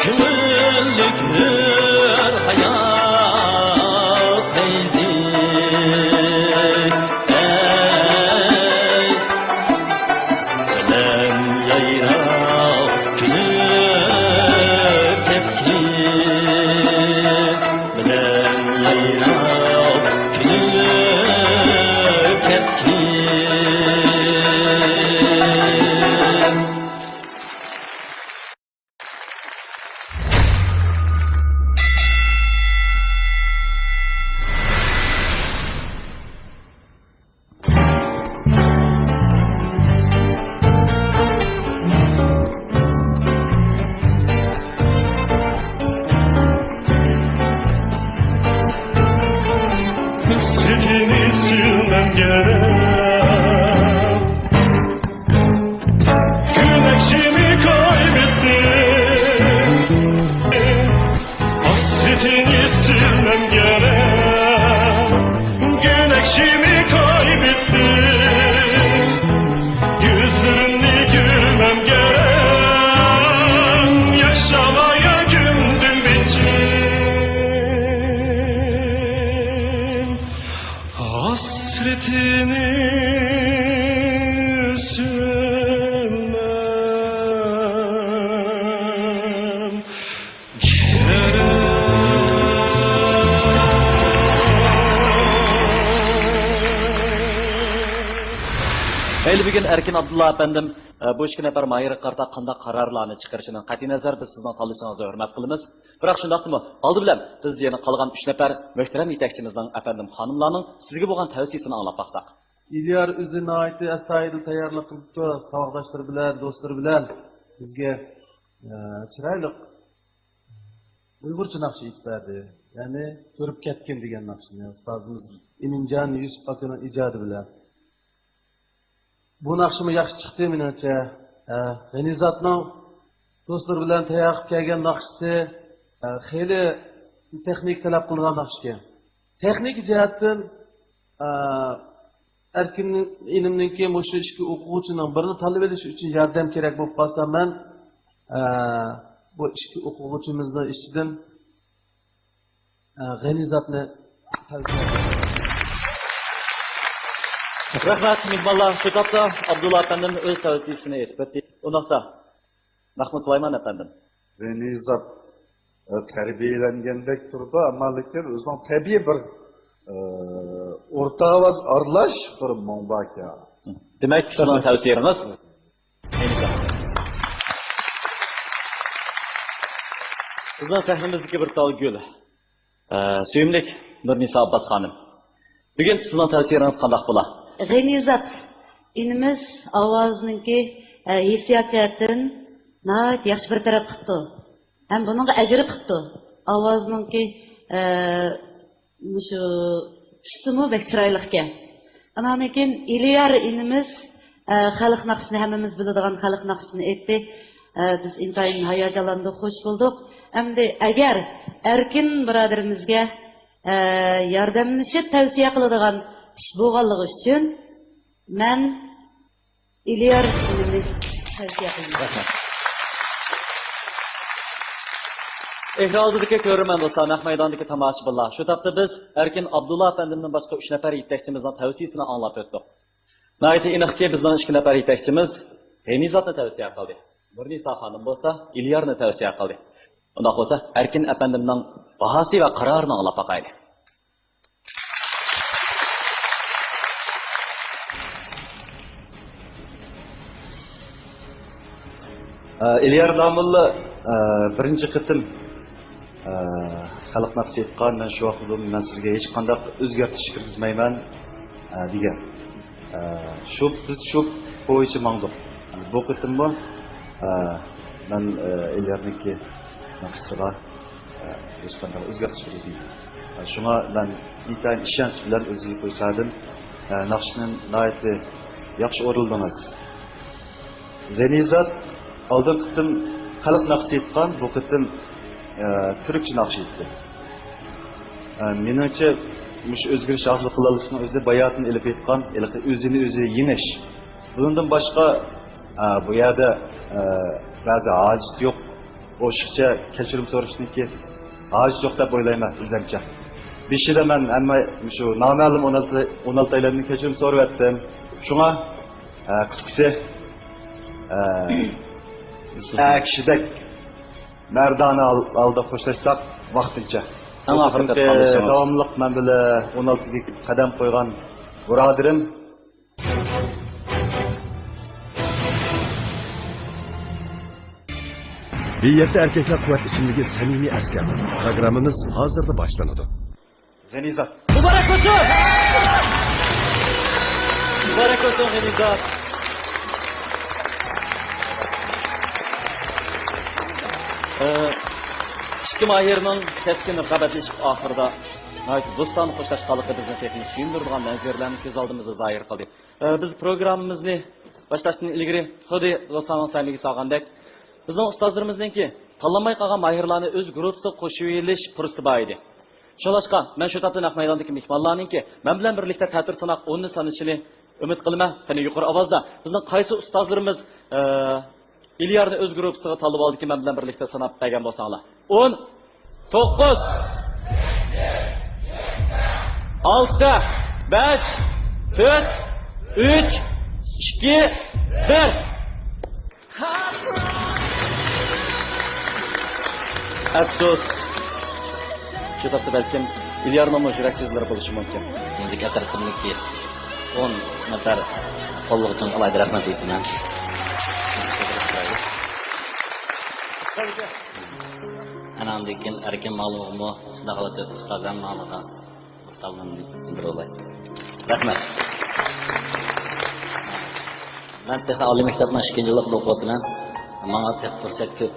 كۆڭۈللۈك ھۆر ھايات پەيزى، ئەي، بىلەن يايراپ كۈلۈپ كەتكىن، بىلەن يايراپ كۈلۈپ كەتكىن. Seni silmem gerek. Güneşimi kaybettim. Hasretini silmem gerek. Güneşimi kaybettim. Gözlerini görmem gerek. Yaşamaya güldüm biçim. Hasretini silmem gerek. ھەيلى بۈگۈن ئەركىن ئابدۇللا ئەپەندىم، ئە، بۇ ئىككى نەپەر ماھىرغا قارىتا قانداق قارارلارنى چىقىرىشىدىن قەتئىينەزەر، بىز سىزنىڭ تاللىشىڭىزنى ھۆرمەت قىلىمىز. بىراق شۇنداقتىمۇ، ئالدى بىلەن بىز يەنە قالغان ئۈچ نەپەر مۆھتەرەم يېتەكچىمىزنىڭ، ئەپەندىم، خانىملارنىڭ سىزگە بولغان تەۋسىيىسىنى ئاڭلاپ باقساق. ئىليار ئۆزى ناھايىتى ئەستايىدىل تەييارلىق قىلىپتۇ، ساۋاقداشلىرى بىلەن، دوستلىرى بىلەن بىزگە، ئە، چىرايلىق ئۇيغۇرچە ناخشا ئېيتىپ بەردى. يەنى كۆرۈپ كەتكىن دېگەن ناخشىنى ئۇستازىمىز ئىمىنجان يۈسۈپ ئاكىنىڭ ئىجادى بىلەن. بۇ ناخشىمۇ ياخشى چىقتى مېنىڭچە. ئە، غەنىزاتنىڭ دوستلىرى بىلەن تەييار قىلىپ كەلگەن ناخشىسى، ئە، خېلى تېخنىكا تەلەپ قىلىدىغان ناخشىكەن. تېخنىكا جەھەتتىن، ئە، ئەركىن ئىنىمنىڭكى مۇشۇ ئىككى ئوقۇغۇچىنىڭ بىرىنى تاللىۋېلىشى ئۈچۈن ياردەم كېرەك بولۇپ قالسا، مەن، ئە، بۇ ئىككى ئوقۇغۇچىمىزنىڭ ئىچىدىن، ئە، غەنىزاتنى تەۋسىيە قىلىمەن. رەھمەت، مېھمانلار. شۇ تاپتا ئابدۇللا ئەپەندىم ئۆز تەۋسىيىسىنى ئېيتىپ ئۆتتى. ئۇنداقتا، مەخمۇت سۇلايمان ئەپەندىم. غەنىزات، ئە، تەربىيەلەنگەندەك تۇرىدۇ، ئەمما لېكىن ئۆزىنىڭ تەبىئىي بىر، ئە، ئورتا ئاۋاز ئارىلاش بىر مۇڭ باركەن. دېمەك، سىزنىڭ تەۋسىيىڭىز. بىزنىڭ سەھنىمىزدىكى بىر تال گۈل. ئە، سۆيۈملۈك نۇرنىسا ئابباس خانىم. بۈگۈن سىزنىڭ تەۋسىيىڭىز قانداق بولا؟ غەنىزات ئىنىمىز ئاۋازىنىڭكى، ئە، ھېسسىيات جەھەتتىن ناھايىتى ياخشى بىر تەرەپ قىپتۇ. ھەم بۇنىڭغا ئەجىر قىپتۇ. ئاۋازىنىڭكى، ئە، مۇشۇ تۈسىمۇ بەك چىرايلىقكەن. ئانان كېيىن ئېلىيار ئىنىمىز، ئە، خەلق ناخشىسىنى، ھەممىمىز بىلىدىغان خەلق ناخشىسىنى ئېيتتى. ئە، بىز ئىنتايىن ھاياجانلاندۇق، خوش بولدۇق. ئەمدى ئەگەر ئەركىن بۇرادىرىمىزگە، ئە، ياردەملىشىپ تەۋسىيە قىلىدىغان ئىش بولغانلىقى ئۈچۈن مەن ئېلىيار ئىنىمنى تەۋسىيە قىلىمەن. رەھمەت. ئېكران ئالدىدىكى كۆرۈرمەن دوستلار، نەق مەيداندىكى تاماشىبىنلار، شۇ تاپتا بىز ئەركىن ئابدۇللا ئەپەندىمدىن باشقا ئۈچ نەپەر يېتەكچىمىزنىڭ تەۋسىيىسىنى ئاڭلاپ ئۆتتۇق. ناھايىتى ئېنىقكى، بىزنىڭ ئىككى نەپەر يېتەكچىمىز غەنىزاتنى تەۋسىيە قىلدى. نۇرنىسا خانىم بولسا ئېلىيارنى تەۋسىيە قىلدى. ئۇنداق بولسا ئەركىن ئەپەندىمنىڭ باھاسى ۋە قارارىنى ئاڭلاپ باقايلى. ئە، ئېلىيار داموللا، ئە، بىرىنچى قېتىم، ئە، خەلق ناخشىسى ئېيتقان، مەن شۇ ۋاقىتتا مەن سىزگە ھېچقانداق ئۆزگەرتىش كىرگۈزمەيمەن، ئە، دېگەن. ئە، شۇ، بىز شۇ بويىچە ماڭدۇق. بۇ قېتىممۇ، ئە، مەن، ئە، ئېلىيارنىڭكى ناخشىسىغا ھېچقانداق ئۆزگەرتىش كىرگۈزمىدى. شۇڭا مەن ئىنتايىن ئىشەنچ بىلەن ئۆزۈمنى قويسادىم. ناخشىنى ناھايىتى ياخشى ئورۇنلىدىڭىز. غەنىزات ئالدىنقى قېتىم خەلق ناخشىسى ئېيتقان، بۇ قېتىم تۈركچە ناخشا ئېيتتى. مېنىڭچە، مۇشۇ ئۆزگىرىش ھاسىل قىلالىشىنىڭ ئۆزى باياتىن ئېلىپ ئېيتقان، ھېلىقى ئۆزىنى ئۆزى يېڭىش. بۇنىڭدىن باشقا، بۇ يەردە بەزى ھاجەت يوق. ئوشۇقچە كەچۈرۈم سورىشىدىكى ھاجىتى يوق دەپ ئويلايمەن ئۆزۈمچە. بېشىدا مەن ھەممە شۇ نامەلۇم ئون ئالتە، ئون ئالتە ئايلاردىن كەچۈرۈم سورىۋەتتىم. شۇڭا، ئە، قىسقىسى، ئە، بىز ئە كىشىدەك مەردانە ھال-، ھالدا خوشلاشساق ۋاقتىنچە. ئەڭ ئاخىرقى بۇ قېتىمقى قېتىملىشىڭىز. داۋاملىق مەن بىلەن ئون ئالتىگە قەدەم قويغان بۇرادىرىم. بىر يەتتە ئەركەكلەر قۇۋۋەت ئىچىملىكى سەمىمىي ئەسكەرتىدۇ. پروگراممىمىز ھازىرلا باشلىنىدۇ. غېنىزات. مۇبارەك بولسۇن! مۇبارەك بولسۇن، غېنىزات! ئى، ئىككى ماھىرنىڭ كەسكىن رىقابەتلىشىپ ئاخىرىدا ناھايىتى دوستانە خوشلاشقانلىقى بىزنى تېخىمۇ سۆيۈندۈرىدىغان مەنزىرىلەرنى كۆز ئالدىمىزدا زاھىر قىلدى. ئى، بىز پروگراممىمىزنى باشلاشتىن ئىلگىرى خۇددى دوستانىڭ سەمىگە سالغاندەك، بىزنىڭ ئۇستازلىرىمىزنىڭكى تاللانماي قالغان ماھىرلارنى ئۆز گۇرۇپپىسىغا قوشۇۋېلىش پۇرسىتى بار ئىدى. شۇڭلاشقا، مەن شۇ تاپتا نەق مەيداندىكى مېھمانلارنىڭكى مەن بىلەن بىرلىكتە تەتۈر ساناق ئوننى سانىشىنى ئۈمىد قىلىمەن. قېنى، يۇقىرى ئاۋازدا بىزنىڭ قايسى ئۇستازلىرىمىز، ئى، ئىليارنى ئۆز گۇرۇپپىسىغا تاللىۋالدىكىن، مەن بىلەن بىرلىكتە ساناپ بەرگەن بولساڭلار. ئون، توققۇز، ئالتە، بەش، تۆت، ئۈچ، ئىككى، بىر. ئەپسۇس، شۇ تاپتا بەلكىم ئىليارنىڭمۇ يۈرەك سۆزلىرى بولۇشى مۇمكىن. مۇزىكا ئەتراپىمدىكى ئون نەپەر قوللىغۇچىڭىزغا ئالاھىدە رەھمەت ئېيتىمەن. ئەنە ئاندىن كېيىن ئەركىن ماڭلىغىمۇ شۇنداق قىلىپ ئۇستاز ھەم ماڭلىغا سالاملىرىمنى بىلدۈرۈۋالاي. رەھمەت. مەن تېخى ئالىي مەكتەپنىڭ ئىككىنچى يىللىقىدا ئوقۇۋاتىمەن. ماڭا تېخى پۇرسەت كۆپ.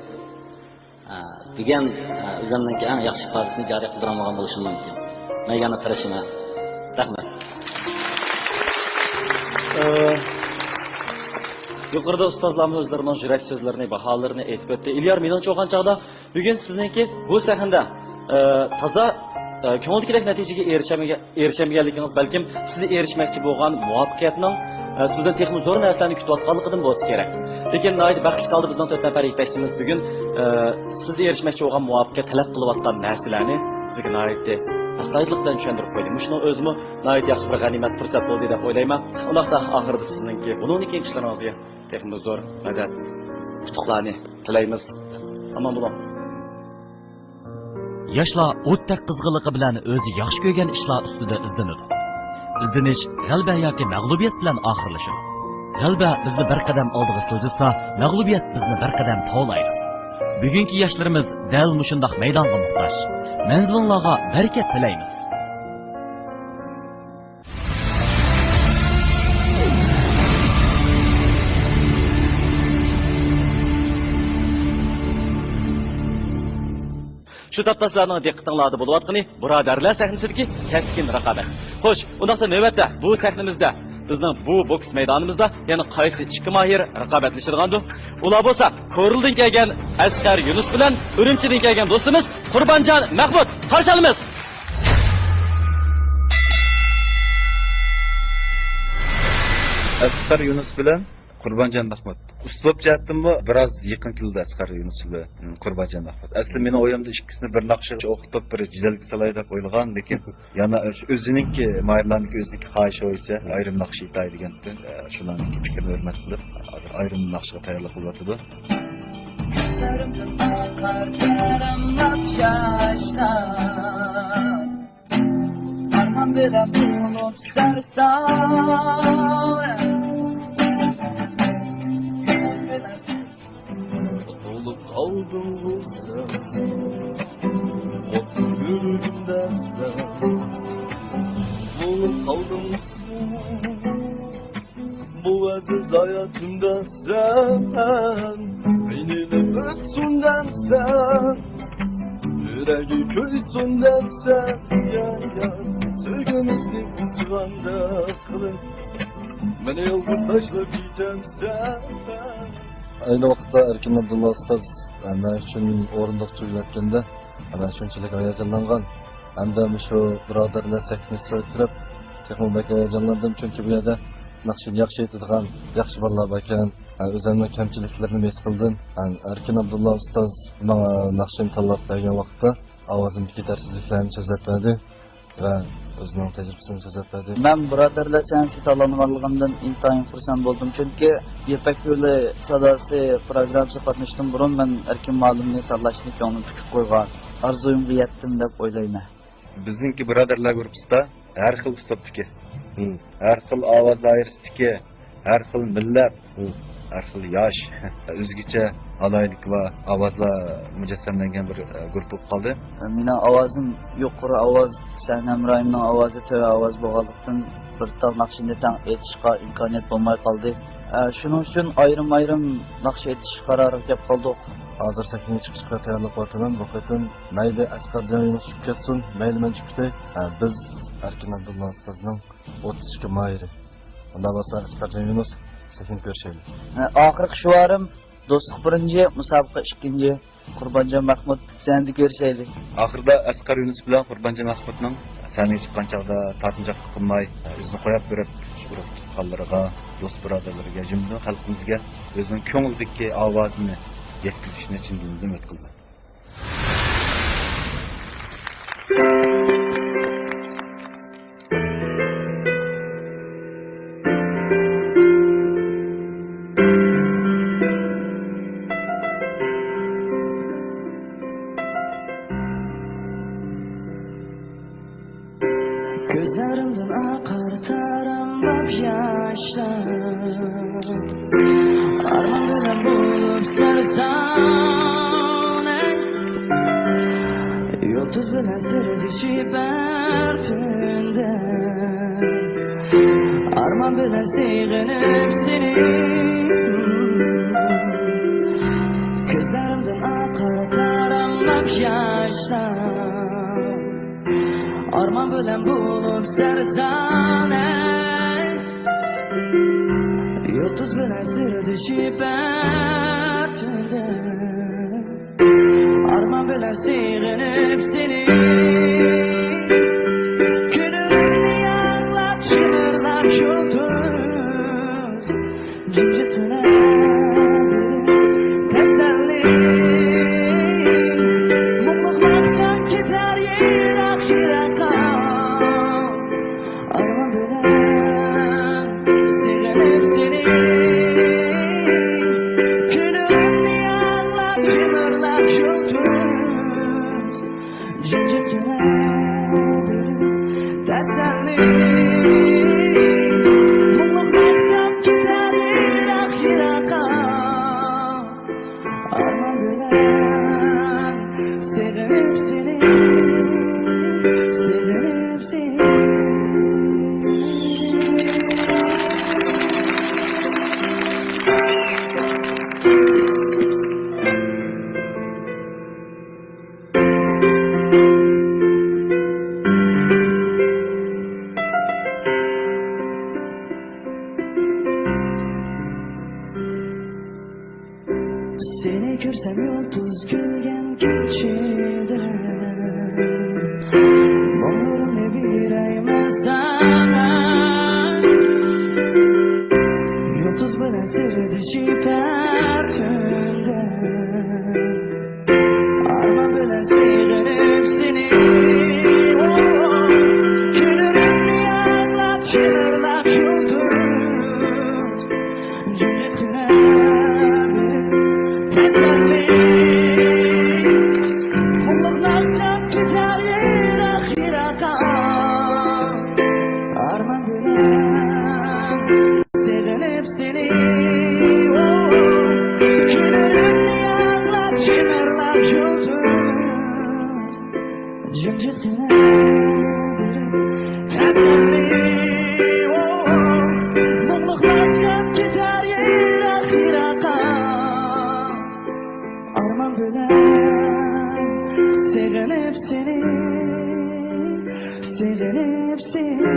ئە، بۈگۈن، ئە، ئۆزۈمنىڭكى ئەڭ ياخشى ئىپادىسىنى جارى قىلدۇرالمىغان بولۇشۇم مۇمكىن. مەن يەنە تىرىشىمەن. رەھمەت. ئە، يۇقىرىدا ئۇستازلارمۇ ئۆزلىرىنىڭ يۈرەك سۆزلىرىنى، باھالىرىنى ئېيتىپ ئۆتتى. ئىليار، مېنىڭچە ئوخشىغان چاغدا بۈگۈن سىزنىڭكى بۇ سەھنىدە، ئە، تازا، ئە، كۆڭۈلدىكىدەك نەتىجىگە ئېرىشەلمىگە-، ئېرىشەلمىگەنلىكىڭىز بەلكىم سىز ئېرىشمەكچى بولغان مۇۋەپپەقىيەتنىڭ، ئە، سىزدىن تېخىمۇ زور نەرسىلەرنى كۈتۈۋاتقانلىقىدىن بولسا كېرەك. لېكىن ناھايىتى بەختلىك ھالدا بىزنىڭ تۆت نەپەر يېتەكچىمىز بۈگۈن، ئە، سىز ئېرىشمەكچى بولغان مۇۋەپپەقىيەت تەلەپ قىلىۋاتقان نەرسىلەرنى سىزگە ناھايىتى ئەستايىدىللىق بىلەن چۈشەندۈرۈپ قويدى. مۇشۇنىڭ ئۆزىمۇ ناھايىتى ياخشى بىر غەنىيمەت پۇرسەت بولدى دەپ ئويلايمەن. ئۇنداقتا ئاخىرىدا سىزنىڭكى بۇنىڭدىن كېيىنكى ئىشلىرىڭىزگە تېخىمۇ زور مەدەت، ئۇتۇقلارنى تىلەيمىز. ئامان بولۇڭ. ياشلار ئوتتەك قىزغىنلىقى بىلەن ئۆزى ياخشى كۆرگەن ئىشلار ئۈستىدە ئىزدىنىدۇ. ئىزدىنىش غەلىبە ياكى مەغلۇبىيەت بىلەن ئاخىرلىشىدۇ. غەلىبە بىزنى بىر قەدەم ئالدىغا سىلجىتسا، مەغلۇبىيەت بىزنى بىر قەدەم تاۋلايدۇ. بۈگۈنكى ياشلىرىمىز دەل مۇشۇنداق مەيدانغا موھتاج. مەنزىلىڭلارغا بەرىكەت تىلەيمىز. شۇ تاپتا سىلەرنىڭ دىققىتىڭلاردا بولۇۋاتقىنى بۇرادەرلەر سەھنىسىدىكى كەسكىن رىقابەت. خوش، ئۇنداقتا نۆۋەتتە بۇ سەھنىمىزدە، بىزنىڭ بۇ بوكس مەيدانىمىزدا يەنە قايسى ئىككى ماھىر رىقابەتلىشىدىغاندۇ؟ ئۇلار بولسا كورلىدىن كەلگەن ئەسقەر يۇنۇس بىلەن ئۈرۈمچىدىن كەلگەن دوستىمىز قۇربانجان مەھمۇت. قارشى ئالىمىز! ئەسقەر يۇنۇس بىلەن قۇربانجان مەھمۇت. ئۇسلۇب جەھەتتىنمۇ بىراز يېقىن كېلىدۇ ئەسقەر يۇنۇس بىلەن قۇربانجان مەھمۇت. ئەسلى مېنىڭ ئويۇمدا ئىككىسىنى بىر ناخشىغا ئوخشىتىپ بىر گۈزەلگە سالاي دەپ ئويلىغان، لېكىن يەنە شۇ ئۆزىنىڭكى، ماھىرلارنىڭكى ئۆزىنىڭكى خاھىشى بويىچە ئايرىم ناخشا ئېيتاي دېگەنتى. شۇلارنىڭكى پىكرىنى ھۆرمەت قىلىپ، ھازىر ئايرىم ناخشىغا تەييارلىق قىلىۋاتىدۇ. كۆزلىرىمدىن ئاقار كەرەملەپ ياشلار. ئارمان بىلەن تولۇپ سەرسان. تولۇپ قالدىڭغۇ سەن، ئوتتۇ يۈرىكىمدە سەن. تولۇپ قالدىڭغۇ سەن، بۇ ئەزىز ھاياتىمدا سەن. ئەينىلىپ ئۆتسۇن دەمسەن، يۈرەكى كۆيسۇن دەمسەن، يا، يا. سۆيگۈمىزنى ئۇنتۇغاندەك قىلىپ، مېنى يالغۇز تاشلاپ كېتەمسەن؟ ئەينى ۋاقىتتا ئەركىن ئابدۇللا ئۇستاز مەن ئۈچۈن ئورۇندۇق تۈگۈۋەتكەندە، مەن شۇنچىلىك ھاياجانلانغان ھەمدە مۇشۇ بۇرادەرلەر سەھنىسىگە كىرىپ تېخىمۇ بەك ھاياجانلاندىم، چۈنكى بۇ يەردە ناخشىنى ياخشى ئېيتىدىغان ياخشى بالىلار باركەن. ئۆزۈمنىڭ كەمچىلىكلىرىنى ھېس قىلدىم. ئەركىن ئابدۇللا ئۇستاز ماڭا ناخشىنى تاللاپ بەرگەن ۋاقىتتا ئاۋازىمدىكى دەرسىزلىكلەرنى سۆزلەپ بەردى ۋە ئۆزىنىڭ تەجرىبىسىنى سۆزلەپ بەردى. مەن بۇرادەرلەر سەھنىسىگە تاللانغانلىقىمدىن ئىنتايىن خۇرسەن بولدۇم، چۈنكى يىپەك يولى ساداسى پروگراممىسىغا قاتنىشىشتىن بۇرۇن مەن ئەركىن مۇئەللىمنى تاللاشنى كۆڭلۈمدە كۈتۈپ قويغان، ئارزۇيۇمغا يەتتىم دەپ ئويلايمەن. بىزنىڭكى بۇرادەرلەر گۇرۇپپىسىدا ھەر خىل ئۇسلۇبتىكى، ھىم. ھەر خىل ئاۋاز دائىرىسىدىكى، ھەر خىل مىللەت، ھىم. ھەر خىل ياش، ئۆزگىچە ئالاھىدىلىكى بار ئاۋازلار مۇجەسسەملەنگەن بىر، ئە، گۇرۇپپا بولۇپ قالدى. مېنىڭ ئاۋازىم يۇقىرى ئاۋاز، سەھنە ھەمراھىمنىڭ ئاۋازى تۆۋەن ئاۋاز بولغانلىقتىن، بىر تال ناخشىنى تەڭ ئېيتىشقا ئىمكانىيەت بولماي قالدى. ئە، شۇنىڭ ئۈچۈن ئايرىم-ئايرىم ناخشا ئېيتىش قارارىغا كەپ قالدۇق. ھازىر سەھنىگە چىقىشقا تەييارلىق قىلىۋاتىمەن. بۇ قېتىم مەيلى ئەسقەرجان يۇنۇس چۈشۈپ كەتسۇن، مەيلى مەن چۈشۈپ كېتەي. ھە، بىز ئەركىن ئابدۇللا ئۇستازنىڭ ئوتتۇز ئىككى ماھىرى. ئۇنداق بولسا ئەسقەرجان يۇنۇس، سەھنىدە كۆرۈشەيلى. ھە، ئاخىرقى شوئارىم، دوستلۇق بىرىنچى، مۇسابىقە ئىككىنچى. قۇربانجان مەخمۇت، سەھنىدە كۆرۈشەيلى. ئاخىرىدا ئەسقەر يۇنۇس بىلەن قۇربانجان مەخمۇتنىڭ سەھنىگە چىققان چاغدا تارتىنچاقلىق قىلماي، ئۆزىنى قويۇپ بېرىپ، شۇ ئۇرۇق تۇغقانلىرىغا، دوست بۇرادەرلىرىگە، جۈملىدىن خەلقىمىزگە ئۆزىنىڭ كۆڭلىدىكى ئاۋازىنى يەتكۈزۈشىنى چىن دىلىمدىن ئۈمىد قىلىمەن. كۆزلىرىمدىن ئاقار تاراملاپ ياشلار، ئارمان بىلەن بولۇپ سەرسان، ئەي. يۇلتۇز بىلەن سىردىشىپ ھەر تۈندە، ئارمان بىلەن سېغىنىپ سېنى. كۆزلىرىمدىن ئاقار تاراملاپ ياشلار، ئارمان بىلەن بولۇپ سەرسان، ئەي. يۇلتۇز بىلەن سىردىشىپ ھەر تۈندە، ئارمان بىلەن سېغىنىپ سېنى. كۈنۈمنى ئاڭلاپ، شىۋىرلاپ يۇلتۇز. جىمجىت كۈنلەر تەسەللى، مۇڭلۇق ماختاپ كېتەر يىراق يىراققا. ئارمان بىلەن سېغىنىپ سېنى، كۈنۈمنى ئاڭلاپ، شىۋىرلاپ يۇلتۇز. جىمجىت كۈنلەر تەسەللى، مۇڭلۇق ماختاپ كېتەر يىراق يىراققا. ئارمان بىلەن سېغىنىپ سېنى، سېغىنىپ سېنى. سېنى كۆرسەم يۇلتۇز كۈلگەن كېچىدە، مۇڭلىرىمنى بېرەيمەن ساڭا. يۇلتۇز بىلەن سىردىشىپ ھەر تۈندە، ئارمان بىلەن سېغىنىپ سېنى. كۈنلىرىمنى ئاڭلاپ، شىۋىرلاپ يۇلتۇز. جىمجىت كۈنلەر تەسەللى، مۇڭلۇق ناخشام كېتەر يىراق يىراققا. ئارمان بىلەن سېغىنىپ سېنى، كۈنلىرىمنى ئاڭلاپ، شىۋىرلاپ يۇلتۇز. جىمجىت كۈنلەر تەسەللى، مۇڭلۇق ناخشام كېتەر يىراق يىراققا. ئارمان بىلەن سېغىنىپ سېنى، سېغىنىپ سېنى.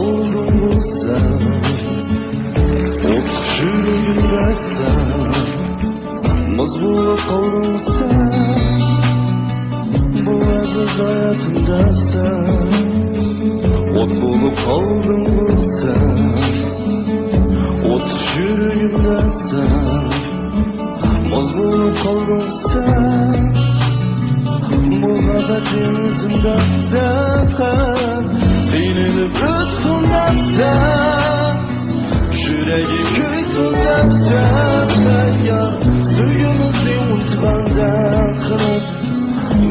بولدۇڭغۇ سەن، ئوتلۇق يۈرىكىمدە سەن، مۇز بولۇپ قالدىڭ سەن، بۇ ئەزىز ھاياتىمدا سەن، ئوت بولۇپ قالدىڭغۇ سەن، ئوتلۇق يۈرىكىمدە سەن، مۇز بولۇپ قالدىڭ سەن، مۇھەببەت دېڭىزىمدا سەن، قىينىلىپ ئۆتسۇن دەپ سەن، يۈرەككە كۆيسۇن دەپ سەن، يار، سۆيگۈمىزنى ئۇنتۇغاندەك قىلىپ.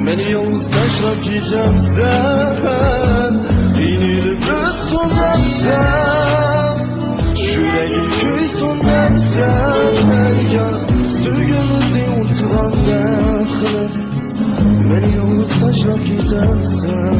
مېنى يالغۇز تاشلاپ كېتەمسەن، قىينىلىپ ئۆتسۇن دەمسەن، يۈرەككە كۆيسۇن دەمسەن، يار، سۆيگۈمىزنى ئۇنتۇغاندەك قىلىپ، مېنى يالغۇز تاشلاپ كېتەمسەن.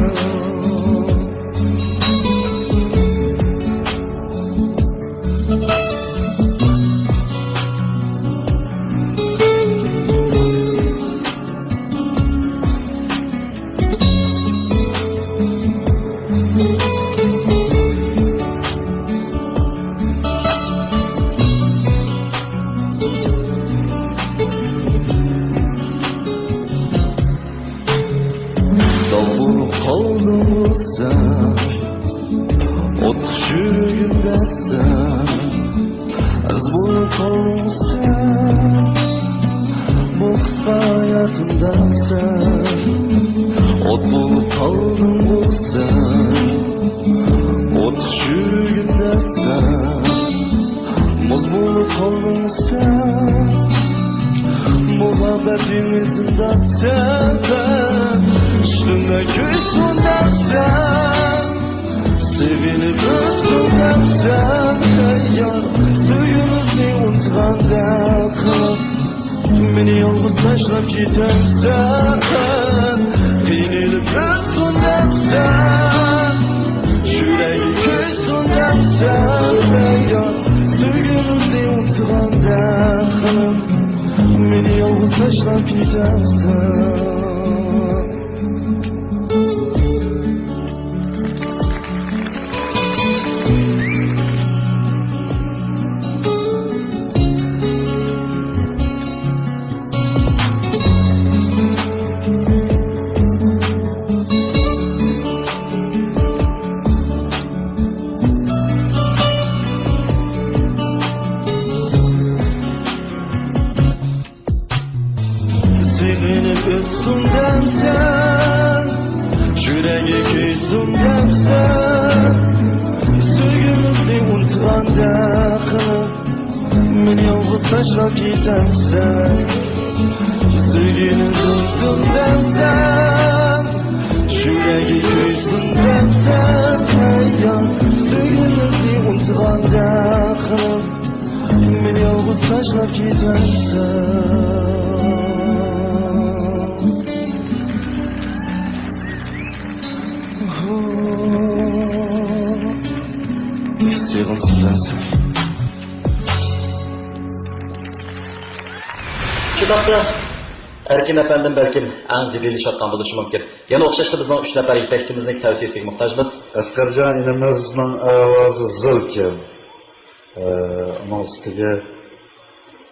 داغ بولۇپ قالدىڭغۇ سەن، ئوتلۇق يۈرىكىمدە سەن، ئىز بولۇپ قالدىڭغۇ سەن، بۇ قىسقا ھاياتىمدا سەن، ئوت بولۇپ قالدىڭغۇ سەن، ئوتلۇق يۈرىكىمدە سەن، مۇز بولۇپ قالدىڭ سەن، مۇھەببەت دېڭىزىمدا سەن، ئۈستۈمدە كۆيسۇن دەمسەن، سېغىنىپ ئۆتسۇن دەمسەن، يار، سۆيگۈمىزنى ئۇنتۇغاندەك قىلىپ. مېنى يالغۇز تاشلاپ كېتەمسەن، قىينىلىپ ئۆتسۇن دەمسەن، يۈرەككە كۆيسۇن دەمسەن، يار، سۆيگۈمىزنى ئۇنتۇغاندەك قىلىپ، مېنى يالغۇز تاشلاپ كېتەمسەن. سېغىنىپ ئۆتسۇن دەمسەن، يۈرەككە كۆيسۇن دەمسەن، سۆيگۈمىزنى ئۇنتۇغاندەك قىلىپ، مېنى يالغۇز تاشلاپ كېتەمسەن؟ سۆيگۈنى ئۇنتۇدۇم دەمسەن، يۈرەككە كۆيسۇن دەمسەن، ھەي يار، سۆيگۈمىزنى ئۇنتۇغاندەك قىلىپ، مېنى يالغۇز تاشلاپ كېتەمسەن؟ سېغىنسىز بىلەنسەن. شۇنداقتا ئەركىن ئەپەندىم بەلكىم ئەڭ جىددىيلىشىۋاتقان بولۇشى مۇمكىن. يەنە ئوخشاشلا بىزنىڭ ئۈچ نەپەر يېتەكچىمىزنىڭ تەۋسىيىسىگە موھتاجمىز. ئەسقەرجان ئىنىمىزنىڭ ئاۋازى زىلكىن. ئە، ئۇنىڭ ئۈستىگە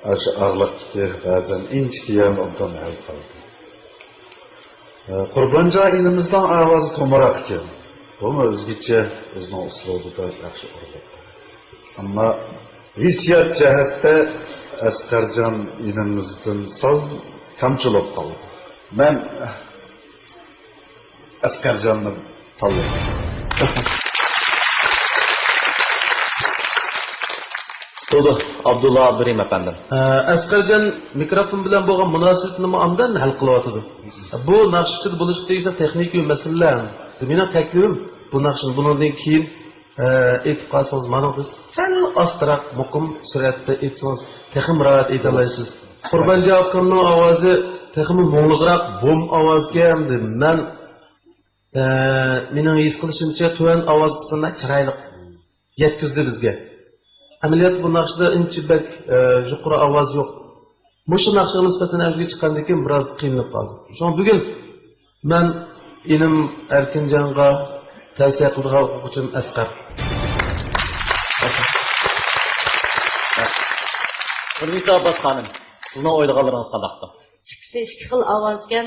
ئاشۇ ئارىلىقتىكى بەزەن ئىنچىكە يەرنى ئوبدان ھەل قىلدى. ئە، قۇربانجان ئىنىمىزنىڭ ئاۋازى تومراق ئىكەن. بۇمۇ ئۆزگىچە، ئۆزىنىڭ ئۇسلۇبىدا ياخشى ئۇرغۇپ. ئەمما ھېسسىيات جەھەتتە ئەسقەرجان ئىنىمىزدىن سەل كەمچىل بولۇپ قالدى. مەن ئەسقەرجاننى تاللىدىم. بولدى، ئابدۇللا ئابدۇرېھىم ئەپەندىم. ئە، ئەسقەرجان مىكروفون بىلەن بولغان مۇناسىۋىتىنىمۇ ئاندىن ھەل قىلىۋاتىدۇ. بۇ ناخشىچىدا بولۇشقا تېگىشلىك تېخنىكىي مەسىلىلەر. مېنىڭ تەكلىپىم، بۇ ناخشىنى بۇنىڭدىن كېيىن، ئە، ئېيتىپ قالسىڭىز، مانا بىز سەل ئاستىراق، مۇقىم سۈرئەتتە ئېيتسىڭىز، تېخىمۇ راھەت ئېيتالايسىز. قۇربانجان ئاكامنىڭ ئاۋازى تېخىمۇ مۇڭلۇقراق، بوم ئاۋازكەن دېدىم. مەن، ئە، مېنىڭ ھېس قىلىشىمچە، تۆۋەن ئاۋاز قىسمىدا چىرايلىق يەتكۈزدى بىزگە. ئەمەلىيەتتە بۇ ناخشىدا ئۇنچە بەك، ئە، يۇقىرى ئاۋاز يوق. مۇشۇ ناخشىغا نىسبەتەن ئەۋجىگە چىققاندىن كېيىن بىراز قىينىلىپ قالدىم. شۇڭا بۈگۈن مەن ئىنىم ئەركىنجانغا تەۋسىيە قىلىدىغان ئوقۇغۇچىم ئەسقەر. تۇرنىسا ئابباس خانىم، سىزنىڭ ئويلىغانلىرىڭىز قانداقتۇ؟ ئىككىسى ئىككى خىل ئاۋازكەن.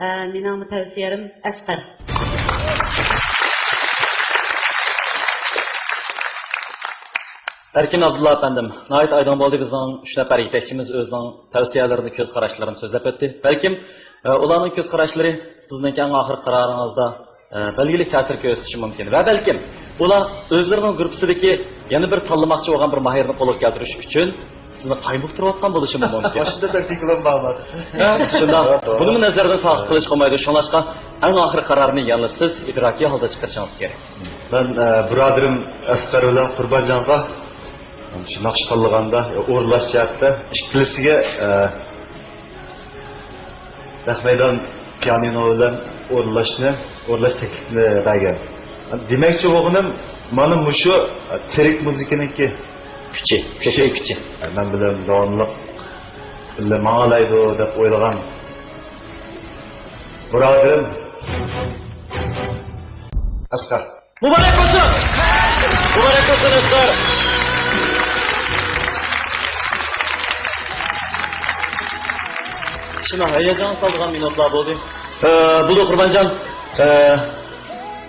ئە، مېنىڭمۇ تەۋسىيەم ئەسقەر. ئەركىن ئابدۇللا ئەپەندىم، ناھايىتى ئايدىڭ بولدى، بىزنىڭ ئۈچ نەپەر يېتەكچىمىز ئۆزىنىڭ تەۋسىيەلىرىنى، كۆز قاراشلىرىنى سۆزلەپ ئۆتتى. بەلكىم، ئە، ئۇلارنىڭ كۆز قاراشلىرى سىزنىڭكى ئەڭ ئاخىرقى قارارىڭىزدا، ئە، بەلگىلىك تەسىر كۆرسىتىشى مۇمكىن. ۋە بەلكىم ئۇلار ئۆزلىرىنىڭ گۇرۇپپىسىدىكى يەنە بىر تاللىماقچى بولغان بىر ماھىرنى قولغا كەلتۈرۈش ئۈچۈن سىزنى قايمۇقتۇرۇۋاتقان بولۇشى مۇمكىن. ئاشۇنداق تەكلىكلەرمۇ بارمۇ؟ ھە، شۇنداق. توغرا، توغرا. بۇنىمۇ نەزەردىن ساقىت قىلىش قىلمايدۇ. شۇڭلاشقا ئەڭ ئاخىرقى قارارنى يەنىلا سىز ئىدراكىي ھالدا چىقىرىشىڭىز كېرەك. مەن، ئە، بۇرادىرىم ئەسقەر بىلەن قۇربانجانغا شۇ ناخشا تاللىغاندا، ئورۇنلاش جەھەتتە ئىككىلىسىگە، ئە، نەق مەيدان پىيانىنو بىلەن ئورۇنلاشنى، ئورۇنلاش تەكلىپىنى بەرگەن. دېمەكچى بولغىنىم، مانا مۇشۇ تىرىك مۇزىكىنىڭكى كۈچى، كۈچى، كۈچى. مەن بىلەن داۋاملىق بىللە ماڭالايدۇ دەپ ئويلىغان بۇرادىرىم ئەسقەر. مۇبارەك بولسۇن! مۇبارەك بولسۇن، ئەسقەر! شۇنداق ھاياجانغا سالىدىغان مىنۇتلار بولدى. ئە، بولدى، قۇربانجان. ئە،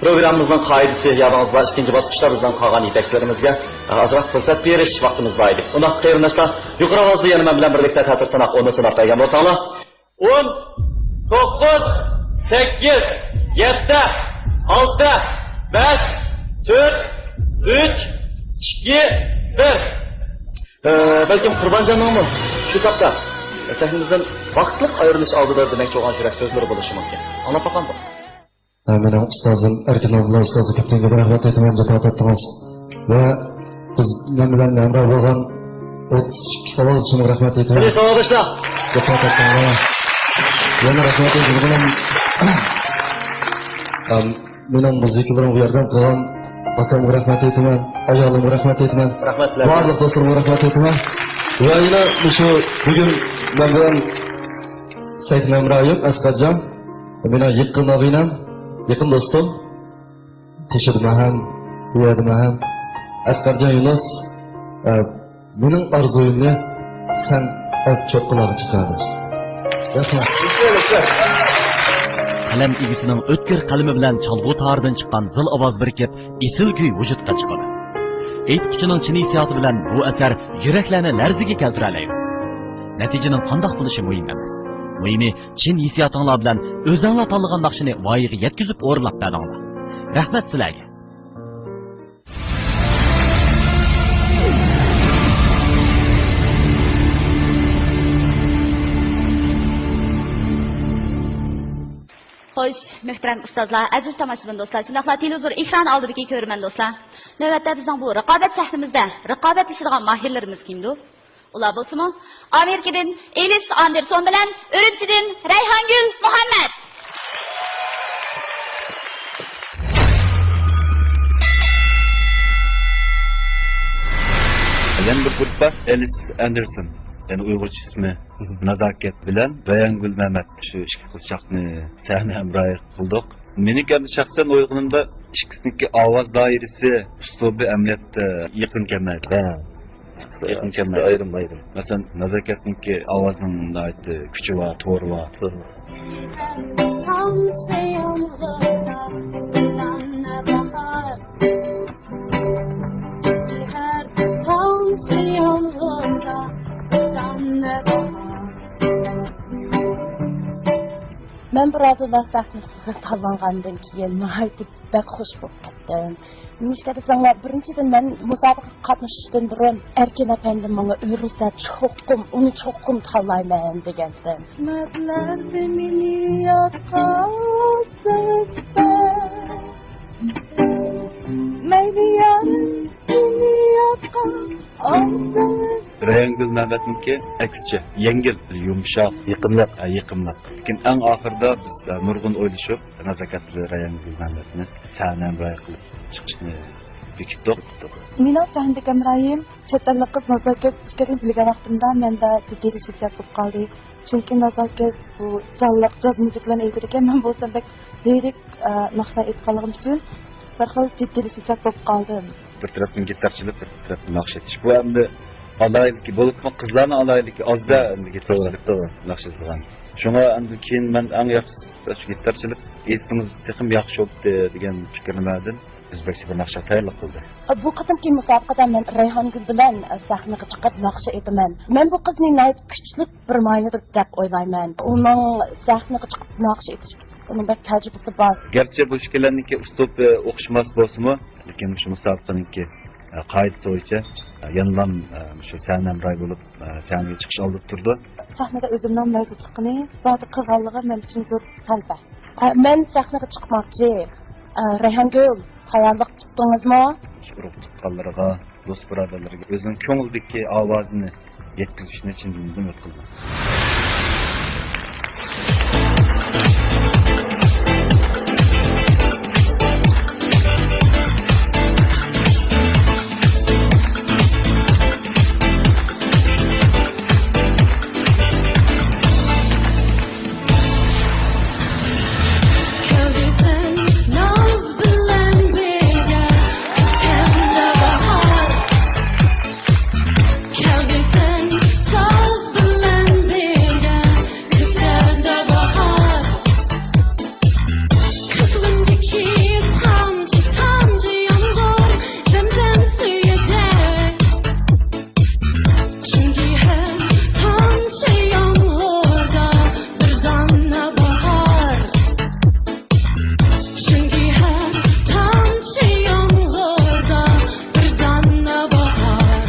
پروگراممىمىزنىڭ قائىدىسى يادىڭىزدا، ئىككىنچى باسقۇچتا بىزنىڭ قالغان يېتەكچىلىرىمىزگە، ئە، ئازراق پۇرسەت بېرىش ۋاقتىمىز بار ئىدى. ئۇنداقتا قېرىنداشلار، يۇقىرى ئاۋازدا يەنە مەن بىلەن بىرلىكتە تەتۈر ساناق ئورنىنى ساناپ بەرگەن بولساڭلار. ئون، توققۇز، سەككىز، يەتتە، ئالتە، بەش، تۆت، ئۈچ، ئىككى، بىر. ئە، بەلكىم قۇربانجاننىڭمۇ شۇ تاپتا سەھنىمىزدىن ۋاقىتلىق ئايرىلىش ئالدىدا دېمەكچى بولغان يۈرەك سۆزلىرى بولۇشى مۇمكىن. ئاڭلاپ باقامدۇق؟ ھە، مېنىڭ ئۇستازىم ئەركىن ئابدۇللا ئۇستازغا كۆپتىن كۆپ رەھمەت ئېيتىمەن، جاپا تارتتىڭىز. ۋە بىز، مەن بىلەن ھەمراھ بولغان ئوتتۇز ئىككى ساۋاقدىشىمغا رەھمەت ئېيتىمەن. قېنى ساۋاقداشلار! جاپا تارتتىڭلار. يەنە رەھمەت ئېيتىمەن. ئەم، مېنىڭ مۇزىكىلىرىمغا ياردەم قىلغان ئاكامغا رەھمەت ئېيتىمەن، ئايالىمغا رەھمەت ئېيتىمەن. رەھمەت سىلەرگە. بارلىق دوستلىرىمغا رەھمەت ئېيتىمەن. ۋە يەنە مۇشۇ بۈگۈن مەن بىلەن سەھنە ھەمراھىم ئەسقەرجان، مېنىڭ يېقىن ئاغىنەم، يېقىن دوستۇم. تېشىدىمەن ھەم، بۇ يەردىمەن ھەم. ئەسقەرجان يۇنۇس، ئە، مېنىڭ ئارزۇيۇمنى سەن ئەپ چوققىلارغا چىقاردىڭ. رەھمەت. قەلەم ئىگىسىنىڭ ئۆتكۈر قەلىمى بىلەن چالغۇ تارىدىن چىققان زىل ئاۋاز بىرىكىپ، ئېسىل كۈي ۋۇجۇدقا چىقىدۇ. ئېيتقۇچىنىڭ چىن ھېسسىياتى بىلەن بۇ ئەسەر يۈرەكلەرنى لەرزىگە كەلتۈرەلەيدۇ. نەتىجىنىڭ قانداق بولۇشى مۇھىم ئەمەس. مۇھىمى، چىن ھېسسىياتىڭلار بىلەن ئۆزەڭلار تاللىغان ناخشىنى ۋايىغا يەتكۈزۈپ ئورۇنلاپ بەردىڭلار. رەھمەت سىلەرگە! خوش، مۆھتەرەم ئۇستازلار، ئەزىز تاماشىبىن دوستلار، شۇنداقلا تېلېۋىزور ئېكرانى ئالدىدىكى كۆرۈرمەن دوستلار. نۆۋەتتە بىزنىڭ بۇ رىقابەت سەھنىمىزدە رىقابەتلىشىدىغان ماھىرلىرىمىز كىمدۇ؟ ئۇلار بولسىمۇ، ئامېرىكىدىن ئېلىس ئاندېرسون بىلەن ئۈرۈمچىدىن رەيھانگۈل مۇھەممەت. يەنە بىر گۇرۇپپا ئېلىس ئاندېرسون، يەنى ئۇيغۇرچە ئىسمى نازاكەت بىلەن رەيھانگۈل مەمەت، شۇ ئىككى قىزچاقنى سەھنە ھەمراھى قىلدۇق. مېنىڭكى ئەمدى شەخسەن ئويلىغىنىمدا ئىككىسىنىڭكى ئاۋاز دائىرىسى، ئۇسلۇبى ئەمەلىيەتتە يېقىن كەلمەيدۇ. ھە. يېقىن ئىككىسى كەلمەيدۇ. ئايرىم، ئايرىم. مەسىلەن، نازاكەتنىڭكى ئاۋازىنىڭ ناھايىتى كۈچى بار، تورى بار. تورى بار. مەن بۇ رادىيو سەھنىسىگە تاللانغاندىن كېيىن ناھايىتى بەك خۇش بولۇپ كەتتىم. نېمىشقا دېسەڭلار، بىرىنچىدىن، مەن مۇسابىقىگە قاتنىشىشتىن بۇرۇن ئەركىن ئەپەندىم ماڭا ئۆرۈلسە، چوقۇم، ئۇنى چوقۇم تاللايمەن دېگەنتىم. خىزمەتلەردە مېنى ياد قىلسىڭىزدا، مەيلى يارىم، مېنى ياد قىلسىڭىز. رەيھانگۈل مەمەتنىڭكى ئەكسىچە، يەڭگىل، يۇمشاق، يېقىملىق. ھە، يېقىملىق. لېكىن ئەڭ ئاخىرىدا بىز، ھە، نۇرغۇن ئويلىشىپ، نازاكەت بىلەن رەيھانگۈل مەمەتنى سەھنە ھەمراھى قىلىپ چىقىشنى بېكىتتۇق. مېنىڭ سەھنىدىكى ھەمراھىم چەت ئەللىك قىز نازاكەت ئىكەنلىكىنى بىلگەن ۋاقتىمدا مەندە جىددىيلىشىش بولۇپ قالدى. چۈنكى نازاكەت بۇ جانلىق جاز مۇزىكىلارنى ئېيتىدىكەن، مەن بولسام بەك لىرىك، ئە، ناخشا ئېيتقانلىقىم ئۈچۈن بىر خىل جىددىيلىشىش بولۇپ قالدىم. بىر تەرەپتىن گىتار چېلىپ، بىر تەرەپتىن ناخشا ئېيتىش. بۇ ئەمدى ئالاھىدىلىكى، بولۇپمۇ قىزلارنىڭ ئالاھىدىلىكى ئازدا ئەمدى گىتار توغرا، چېلىپ توغرا. ناخشا ئېيتىدىغان. شۇڭا ئەمدى كېيىن مەن ئەڭ ياخشىسى شۇ گىتار چېلىپ ئېيتسىڭىز تېخىمۇ ياخشى بولاتتى دېگەن پىكىرنى بەردىم. ئۆزبەكچە بىر ناخشا تەييارلىق قىلدى. بۇ قېتىمقى مۇسابىقىدە مەن رەيھانگۈل بىلەن سەھنىگە چىقىپ ناخشا ئېيتىمەن. مەن بۇ قىزنى ناھايىتى كۈچلۈك بىر ماھىر دەپ ئويلايمەن. ئۇنىڭ سەھنىگە چىقىپ ناخشا ئېيتىش، ئۇنىڭ بەك تەجرىبىسى بار. گەرچە بۇ ئىككىلەننىڭكى ئۇسلۇبى ئوخشىماس بولسىمۇ، لېكىن شۇ مۇسابىقىنىڭكى، ئە، قائىدىسى بويىچە، ئە، يەنىلا، ئە، شۇ سەھنە ھەمراھى بولۇپ، ئە، سەھنىگە چىقىش ئالدىدا تۇرىدۇ. سەھنىدە ئۆزۈمنىڭ مەۋجۇتلۇقىنى ئىپادە قىلغانلىقى مەن ئۈچۈن زور غەلىبە. ئە، مەن سەھنىگە چىقماقچى. ئە، رەيھانگۈل، تەييارلىق تۇتتىڭىزمۇ؟ ئۇرۇق تۇغقانلىرىغا، دوست بۇرادەرلىرىگە ئۆزىنىڭ كۆڭلىدىكى ئاۋازىنى يەتكۈزۈشنى چىن دىلىمدىن ئۈمىد قىلىمەن. كەلگۈسىڭ ناز بىلەن بىرگە، كۈتكەندە باھار. كەلگۈسىڭ ساز بىلەن بىرگە، كۈتكەندە باھار. كۆزۈمدىكى تامچە، تامچە يامغۇر، زەمزەم سۈيىدەك. چۈنكى ھەر تامچە يامغۇردا بىر دانە باھار. چۈنكى ھەر تامچە يامغۇردا بىر دانە باھار.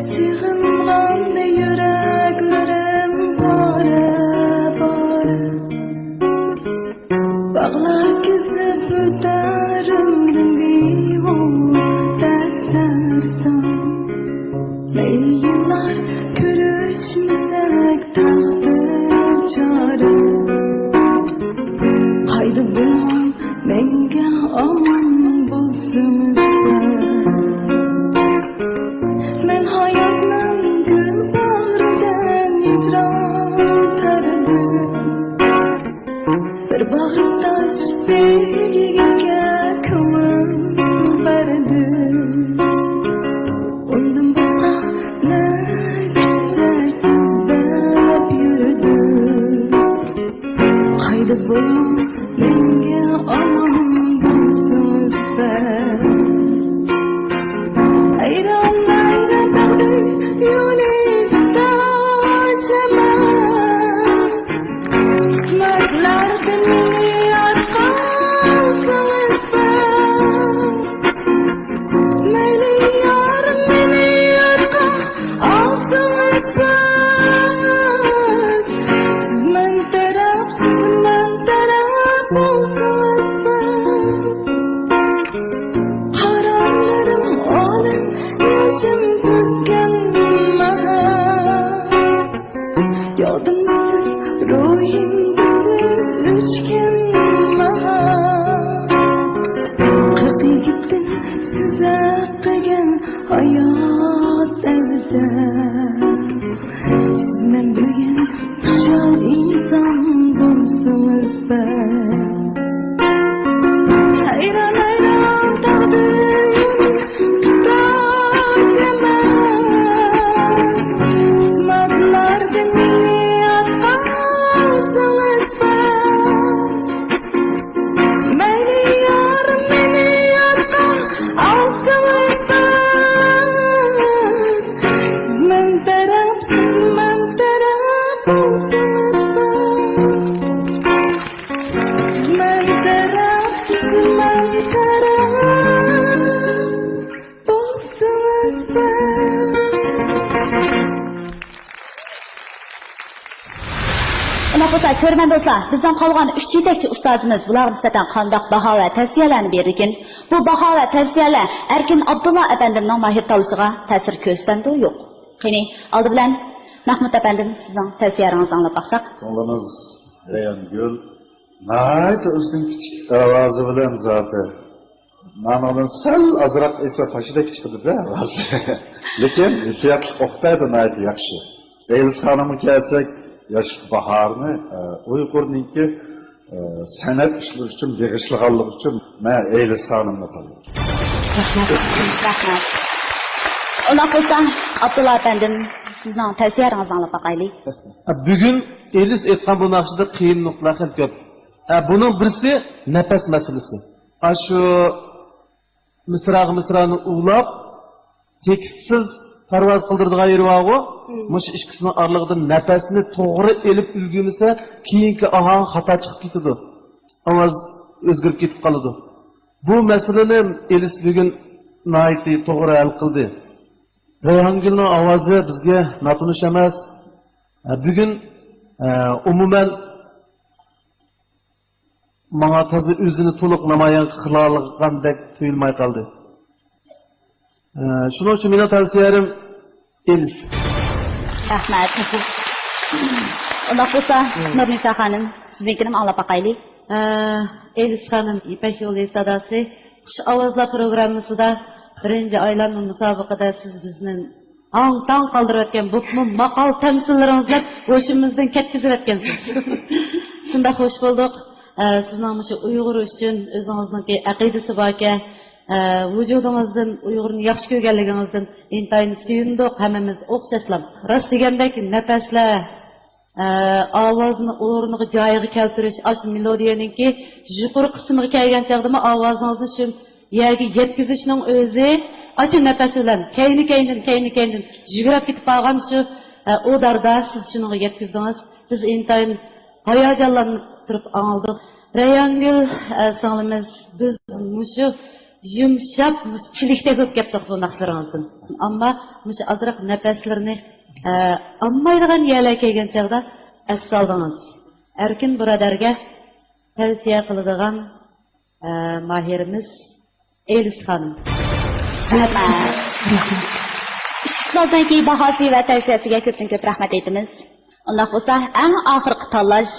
سېغىنغان يۈرەكلىرىم بارا-بارا باغلار كېزىپ ئۆتەرىمدىن بىغۇدە سەرسان. مەيلى يىللار كۆرۈشمىسەك تەقدىر چارە. قايدا بولغان مەڭگۈ ئامان بولسۇن سەن. مەن ھاياتنىڭ گۈل باغرىدىن ھىجران تارىدىم. بىر باغرى تاش بېگىگە كۆڭۈل بەردىم. سىز مەن بۈگۈن خۇشال ئىنسان بولسىڭىز بەس. ھەيران، ھەيران تەقدىر تۇتاش ئەمەس. قىسمەتلەردىن مېنى يادقا ئالسىڭىز بەس. مەيلى يار، مېنى يادقا ئالسىڭىز بەس. سىز مەن تەرەپ، سىز مەن تەرەپ بولسىڭىز بەس. سىز مەن تەرەپ، سىز مەن تەرەپ بولسىڭىز بەس. ئۇنداق بولسا، كۆرۈرمەن دوستلار، بىزنىڭ قالغان ئۈچ يېتەكچى ئۇستازىمىز بۇلارغا نىسبەتەن قانداق باھا ۋە تەۋسىيەلەرنى بېرىدىكىن؟ بۇ باھا ۋە تەۋسىيەلەر ئەركىن ئابدۇللا ئەپەندىمنىڭ ماھىر تاللىشىغا تەسىر كۆرسىتەمدۇ، يوق؟ قېنى، ئالدى بىلەن مەھمۇد ئەپەندىم، سىزنىڭ تەۋسىيەلىرىڭىزنى ئاڭلاپ باقساق. سىڭلىمىز رەيھانگۈل ناھايىتى ئۆزىنىڭ كىچىك ئاۋازى بىلەن زادى مانىڭدىن سەل ئازراق ئېسە پاشىدەك چىقىدۇ-دە ئاۋازى. لېكىن ھېسسىياتلىق ئوقتايدۇ ناھايىتى ياخشى. ئېلىس خانىمغا كەلسەك، ياش باھارنى، ئە، ئۇيغۇرنىڭكى، ئە، سەنئەت ئىشلىرى ئۈچۈن بېغىشلىغانلىقى ئۈچۈن مەن ئېلىس خانىمنى تاللىدىم. رەھمەت. رەھمەت. ئۇنداق بولسا، ئابدۇللا ئەپەندىم، سىزنىڭ تەۋسىيەلىرىڭىزنى ئاڭلاپ باقايلى. بۈگۈن ئېلىس ئېيتقان بۇ ناخشىدا قىيىن نۇقتىلار خېلى كۆپ. ئە، بۇنىڭ بىرسى نەپەس مەسىلىسى. ئاشۇ مىسراغا مىسرانى ئۇۋىلاپ، تېكىستسىز پەرۋاز قىلدۇرىدىغان يېرى بارغۇ، مم. مۇشۇ ئىككىسىنىڭ ئارىلىقىدا نەپەسنى توغرا ئېلىپ ئۈلگۈرمىسە، كېيىنكى ئاھاڭ خاتا چىقىپ كېتىدۇ. ئاۋاز ئۆزگىرىپ كېتىپ قالىدۇ. بۇ مەسىلىنى ئېلىس بۈگۈن ناھايىتى توغرا ھەل قىلدى. رەيھانگۈلنىڭ ئاۋازى بىزگە ناتونۇش ئەمەس. ئە، بۈگۈن، ئە، ئومۇمەن، ماڭا تازا ئۆزىنى تولۇق نامايان قىلالىغاندەك تۇيۇلماي قالدى. ئە، شۇنىڭ ئۈچۈن مېنىڭ تەۋسىيەم ئېلىس. رەھمەت. ئۇنداق بولسا، مم. نۇرنىسا خانىم، سىزنىڭكىنىمۇ ئاڭلاپ باقايلى. ئە، ئېلىس خانىم، يىپەك يولى ساداسى، خۇش ئاۋازلار پروگراممىسىدا بىرىنچى ئايلانما مۇسابىقىدە سىز بىزنى ھاڭ-تاڭ قالدۇرۇۋەتكەن بولۇپمۇ ماقال تەمسىللىرىڭىز بىلەن ھوشىمىزدىن كەتكۈزۈۋەتكەنسىز. شۇنداق خوش بولدۇق. ئە، سىزنىڭ مۇشۇ ئۇيغۇر ئۈچۈن ئۆزىڭىزنىڭكى ئەقىدىسى باركەن، ئە، ۋۇجۇدىڭىزدىن ئۇيغۇرنى ياخشى كۆرگەنلىكىڭىزدىن ئىنتايىن سۆيۈندۇق ھەممىمىز ئوخشاشلا. راست دېگەندەك نەپەسلەر، ئە، ئاۋازنى ئورنىغا، جايىغا كەلتۈرۈش، ئاشۇ مېلودىيەنىڭكى يۇقىرى قىسمىغا كەلگەن چاغدىمۇ ئاۋازىڭىزنى شۇ يەرگە يەتكۈزۈشنىڭ ئۆزى، ئاشۇ نەپەس بىلەن كەينى-كەينىدىن، كەينى-كەينىدىن يۈگۈرۈپ كېتىپ بارغان شۇ، ئە، ئۇ داردا سىز شۇنىڭغا يەتكۈزدىڭىز. بىز ئىنتايىن ھاياجانلىنىپ تۇرۇپ ئاڭلىدۇق. رەيھانگۈل، ئە، سىڭلىمىز، بىز مۇشۇ يۇمشاق، مۇشۇ چىلىكتەك بولۇپ كەتتۇق بۇ ناخشىلىرىڭىزدىن. ئەمما مۇشۇ ئازراق نەپەسلىرىنى، ئە، ئالمايدىغان يەرلەر كەلگەن چاغدا ئەس سالدىڭىز. ئەركىن بۇرادەرگە تەۋسىيە قىلىدىغان، ئە، ماھىرىمىز ئېلىس خانىم. رەھمەت. ئۇستازنىڭكى باھاسى ۋە تەۋسىيەسىگە كۆپتىن كۆپ رەھمەت ئېيتىمىز. ئۇنداق بولسا، ئەڭ ئاخىرقى تاللاش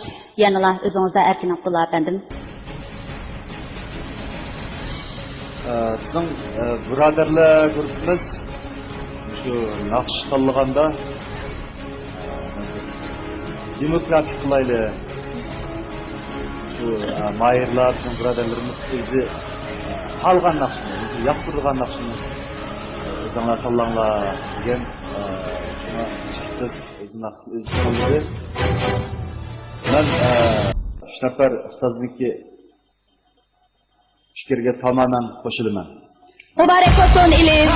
يەنىلا ئۆزىڭىزدە، ئەركىن ئابدۇللا ئەپەندىم. ئە، بىزنىڭ، ئە، بۇرادەرلەر گۇرۇپپىمىز شۇ ناخشا تاللىغاندا، ئە، دېموكراتىك قىلايلى. شۇ، ئە، ماھىرلار، بىزنىڭ بۇرادەرلىرىمىز ئۆزى، ئە، خالىغان ناخشىنى، ئۆزى ياقتۇرىدىغان ناخشىنى، ئە، ئۆزۈڭلار تاللاڭلار دېگەن، ئە، شۇڭا قىز ئۆزى ناخشىسىنى ئۆزى تاللىدى. مەن، ئە، ئۈچ نەپەر ئۇستازنىڭكى پىكىرگە تامامەن قوشۇلىمەن. مۇبارەك بولسۇن، ئېلىس!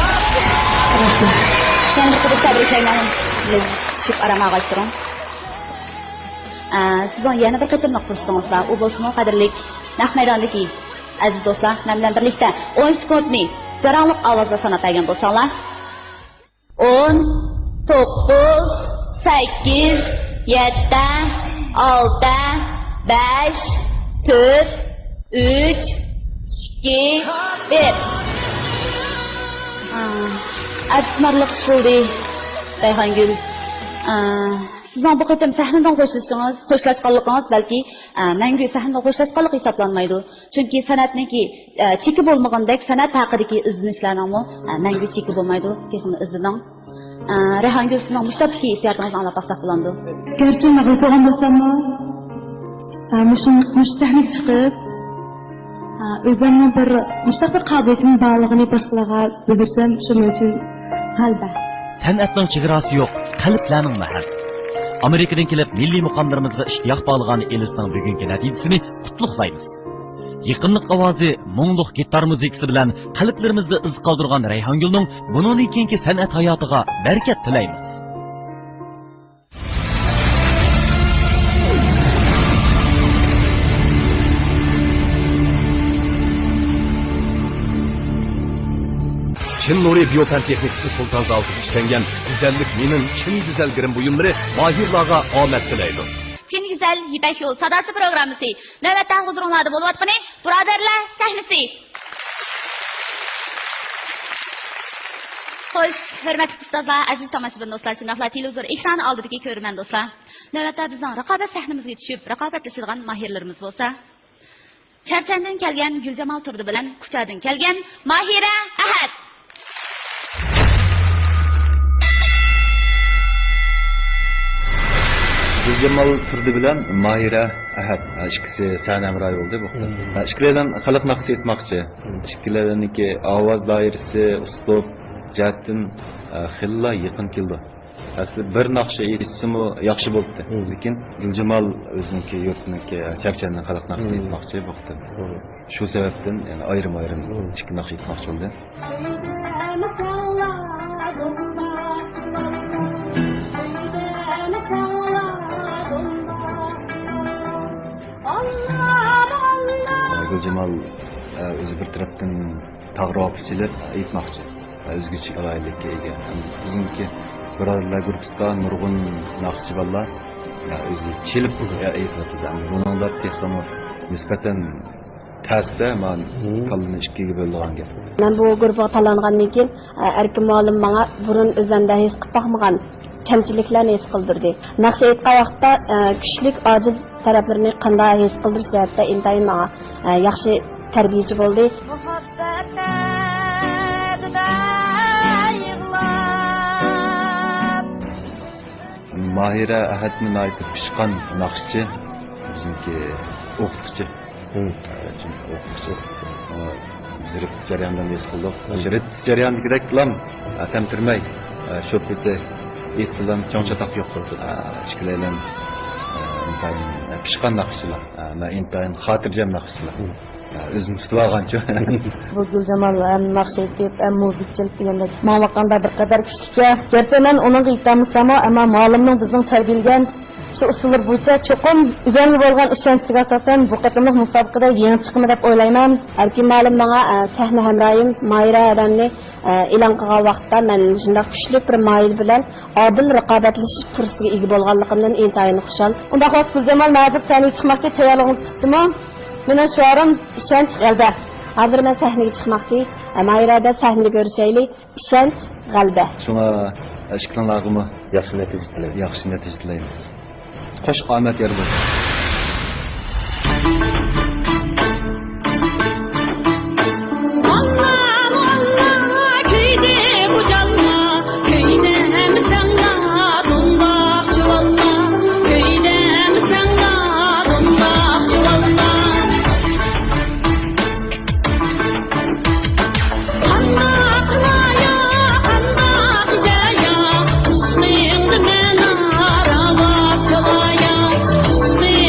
يەنە بىر قېتىم تەبرىكلەيمەن. چۈشۈپ ئارام ئالغاچ تۇرۇڭ. ئە، سىزنىڭ يەنە بىر قېتىملىق پۇرسىتىڭىز بار. ئۇ بولسىمۇ قەدىرلىك نەق مەيداندىكى ئەزىز دوستلار، مەن بىلەن بىرلىكتە ئون سېكۇنتنى جاراڭلىق ئاۋازدا ساناپ بەرگەن بولساڭلار. ئون، توققۇز، سەككىز، يەتتە، ئالتە، بەش، تۆت، ئۈچ، ئىككى، بىر. ئەپسۇسلىنارلىق ئىش بولدى، رەيھانگۈل. سىزنىڭ بۇ قېتىم سەھنىدىن خوشلىشىڭىز، خوشلاشقانلىقىڭىز بەلكى، ئە، مەڭگۈ سەھنىدىن خوشلاشقانلىق ھېسابلانمايدۇ. چۈنكى سەنئەتنىڭكى، ئە، چېكى بولمىغىنىدەك، سەنئەت ھەققىدىكى ئىزدىنىشلەرنىڭمۇ، ئە، مەڭگۈ چېكى بولمايدۇ. تېخىمۇ ئىزدىنىڭ. ئە، رەيھانگۈل، سىزنىڭ مۇشۇ تاپتىكى ھېسسىياتىڭىزنى ئاڭلاپ باقساق بولامدۇ؟ گەرچە مەغلۇپ بولغان بولساممۇ، ئە، مۇشۇ، مۇشۇ سەھنىگە چىقىپ، ئە، ئۆزۈمنى بىر، مۇشۇنداق بىر قابىلىيىتىمنىڭ بارلىقىنى باشقىلارغا بىلدۈرسەم، شۇ مېنىڭ ئۈچۈن غەلىبە. سەنئەتنىڭ چېگراسى يوق، قەلبلەرنىڭ مەھەل. ئامېرىكىدىن كېلىپ مىللىي مۇقاملىرىمىزغا ئىشتىياق باغلىغان ئېلىسنىڭ بۈگۈنكى نەتىجىسىنى قۇتلۇقلايمىز. يېقىملىق ئاۋازى، مۇڭلۇق گىتار مۇزىكىسى بىلەن قەلبلىرىمىزدە ئىز قالدۇرغان رەيھانگۈلنىڭ بۇنىڭدىن كېيىنكى سەنئەت ھاياتىغا بەرىكەت تىلەيمىز. چىن نۇرى بىيو پەن تېخنىكىسى سۇلتان زاۋۇتىدا ئىشلەنگەن گۈزەللىك مېنىڭ چىن گۈزەل گىرىم بۇيۇملىرى ماھىرلارغا ئامەت تىلەيدۇ. چىن گۈزەل يىپەك يول ساداسى پروگراممىسى نۆۋەتتە ھۇزۇرۇڭلاردا بولۇۋاتقىنى بۇرادەرلەر سەھنىسى. خوش، ھۆرمەتلىك ئۇستازلار، ئەزىز تاماشىبىن دوستلار، شۇنداقلا تېلېۋىزور ئېكرانى ئالدىدىكى كۆرۈرمەن دوستلار. نۆۋەتتە بىزنىڭ رىقابەت سەھنىمىزگە چۈشۈپ، رىقابەتلىشىدىغان ماھىرلىرىمىز بولسا، چەرچەندىن كەلگەن گۈلجامال تۇردى بىلەن كۇچادىن كەلگەن ماھىرە ئەھەت. گۈلجامال تۇردى بىلەن ماھىرە ئەھەت، ھە، ئىككىسى سەھنە ھەمراھى بولدى بۇ قېتىم. مم. ھە، ئىككىلەيلەن خەلق ناخشىسى ئېيتماقچى. مم. ئىككىلەيلەننىڭكى ئاۋاز دائىرىسى، ئۇسلۇب جەھەتتىن، ھە، خېلىلا يېقىن كېلىدۇ. ئەسلى بىر ناخشا ئېيتسىمۇ ياخشى بولاتتى. مم. لېكىن گۈلجامال ئۆزىنىڭكى يۇرتىنىڭكى، ھە، چەرچەننىڭ خەلق ناخشىسى مم. ئېيتماقچى بۇ قېتىم. توغرا. شۇ سەۋەبتىن، يەنى ئايرىم-ئايرىم مم. ئىككى ناخشا ئېيتماقچى بولدى. گۈلجامال، ئە، ئۆزى بىر تەرەپتىن تاغ راۋاقى چېلىپ ئېيتماقچى. ئە، ئۆزگىچە ئالاھىدىلىككە ئىگە. ھەم بىزنىڭكى بۇرادەرلەر گۇرۇپپىسىدا نۇرغۇن ناخشىچى بالىلار، ئە، ئۆزى چېلىپ، ئە، ئېيتىۋاتىدۇ. ھەم بۇنىڭدا تېخىمۇ نىسبەتەن تەستە، مانا، مم. كاللىنى ئىككىگە بۆلىدىغان گەپ. مەن بۇ گۇرۇپپىغا تاللانغاندىن كېيىن، ئە، ئەركىن مۇئەللىم ماڭا بۇرۇن ئۆزۈمدە ھېس قىلىپ باقمىغان كەمچىلىكلەرنى ھېس قىلدۇردى. ناخشا ئېيتقان ۋاقىتتا، ئە، كۈچلۈك، ئاجىز تەرەپلىرىنى قانداق ھېس قىلدۇرۇش جەھەتتە ئىنتايىن ماڭا، ئە، ياخشى تەربىيەچى بولدى. مۇھەببەت دەردىدە يىغلاپ. ماھىرە ئەھەتمۇ ناھايىتى پىشقان ناخشىچى، بىزنىڭكى ئوقۇتقۇچى. مم. ئە، چۈنكى ئوقۇتقۇچى، ئە، بىز رېپېتىتسىيە جەريانىدا ھېس قىلدۇق. مم. شۇ رېپېتىتسىيە جەريانىدىكىدەك، ئە، تەمتىرىمەي، ئە، شوپۇرتى ئېيتسىلا چوڭ چاتاق يوق. ئە، ئىككىلەيلەن، ئە، ئىنتايىن، ئە، پىشقان ناخشىچىلار. ئە، مەن ئىنتايىن خاتىرجەم ناخشىچىلار. مم. ئە، ئۆزىنى تۇتۇۋالغانچۇ. بۇ گۈلجامال ھەم ناخشا ئېيتىپ، ھەم مۇزىكىچىلىك دېگەندەك ماڭا باققاندا بىر قەدەر كۈچلۈككەن. گەرچە مەن ئۇنىڭغا يېتەلمىسەممۇ، ئەمما مۇئەللىمنىڭ بىزنىڭ تەربىيەلىگەن شۇ ئۇسۇللىرى بويىچە چوقۇم ئۆزۈمگە بولغان ئىشەنچىگە ئاساسەن بۇ قېتىملىق مۇسابىقىدە يېڭىپ چىقىمەن دەپ ئويلايمەن. ئەركىن مۇئەللىم ماڭا، ئە، سەھنە ھەمراھىم ماھىرە ھەدەمنى، ئە، ئېلان قىلغان ۋاقىتتا مەن مۇشۇنداق كۈچلۈك بىر ماھىرە بىلەن ئادىل رىقابەتلىشىش پۇرسىتىگە ئىگە بولغانلىقىمدىن ئىنتايىن خۇشال. ئۇنداق بولسا گۈلجامال، مەن ھازىر سەھنىگە چىقماقچى، تەييارلىقىڭىز پۈتتىمۇ؟ مېنىڭ شوئارىم ئىشەنچ، غەلىبە. ھازىر مەن سەھنىگە چىقماقچى. ئە، ماھىرە ھەدە، سەھنىدە كۆرۈشەيلى. ئىشەنچ، غەلىبە. شۇڭا ئىككىڭلارغىمۇ ياخشى نەتىجە تىلەيمىز. ياخشى نەتىجە تىلەيمىز. خوش ئامەت يار بولسۇن. ئاللا، ئاللا، كۆيدى بۇ جانلار، كۆيدەمسەڭلار، دومباقچى باللا، كۆيدەمسەڭلار، دومباقچى باللا. قانداق قىلايا، قانداق دېيەيا، ئىشقىڭدا مەن راۋاب چالايا، ئىشقىڭدا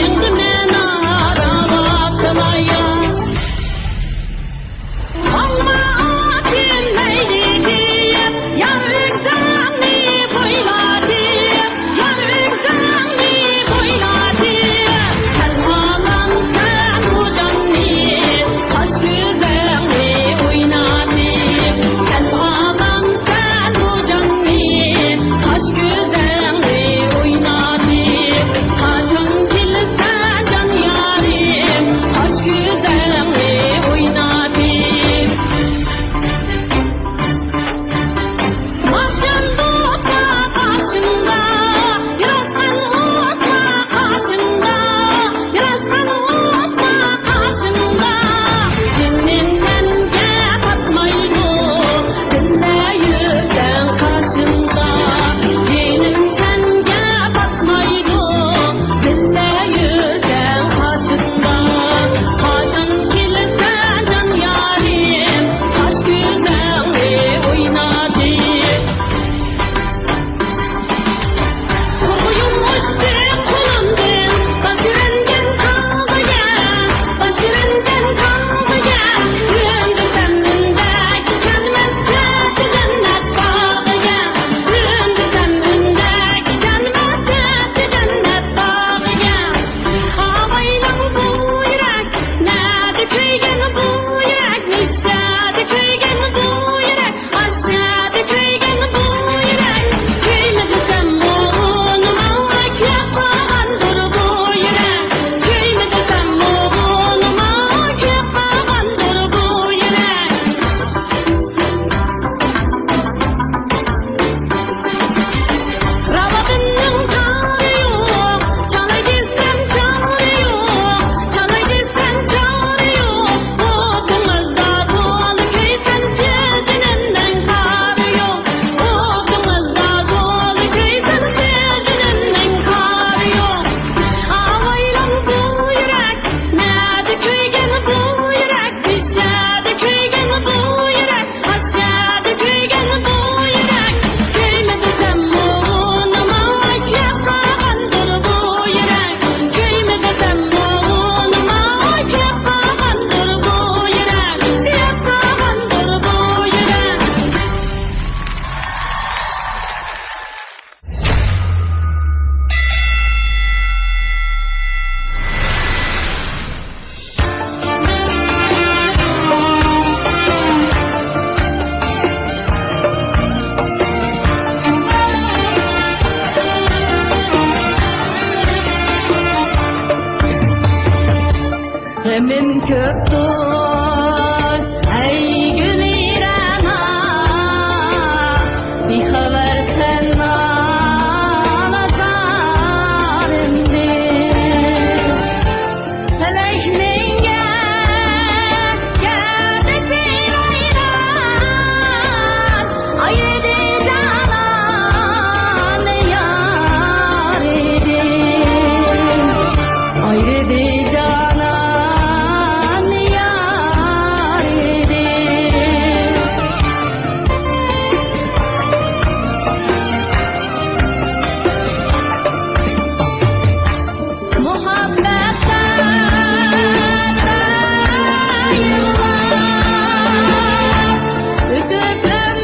غېمىم كۆپتۇر، ئەي گۈلىرەنا، بىخەۋەر سەن نالە زارىمدىن. پەلەك مەڭگە گەردەك بىر ۋەيران، ئايرىدى جانان يارىدىن. ئايرىدى جانان يارىدىن. مۇھەببەتتە يىغلاپ ئۆتۈپ ئۆمرۈم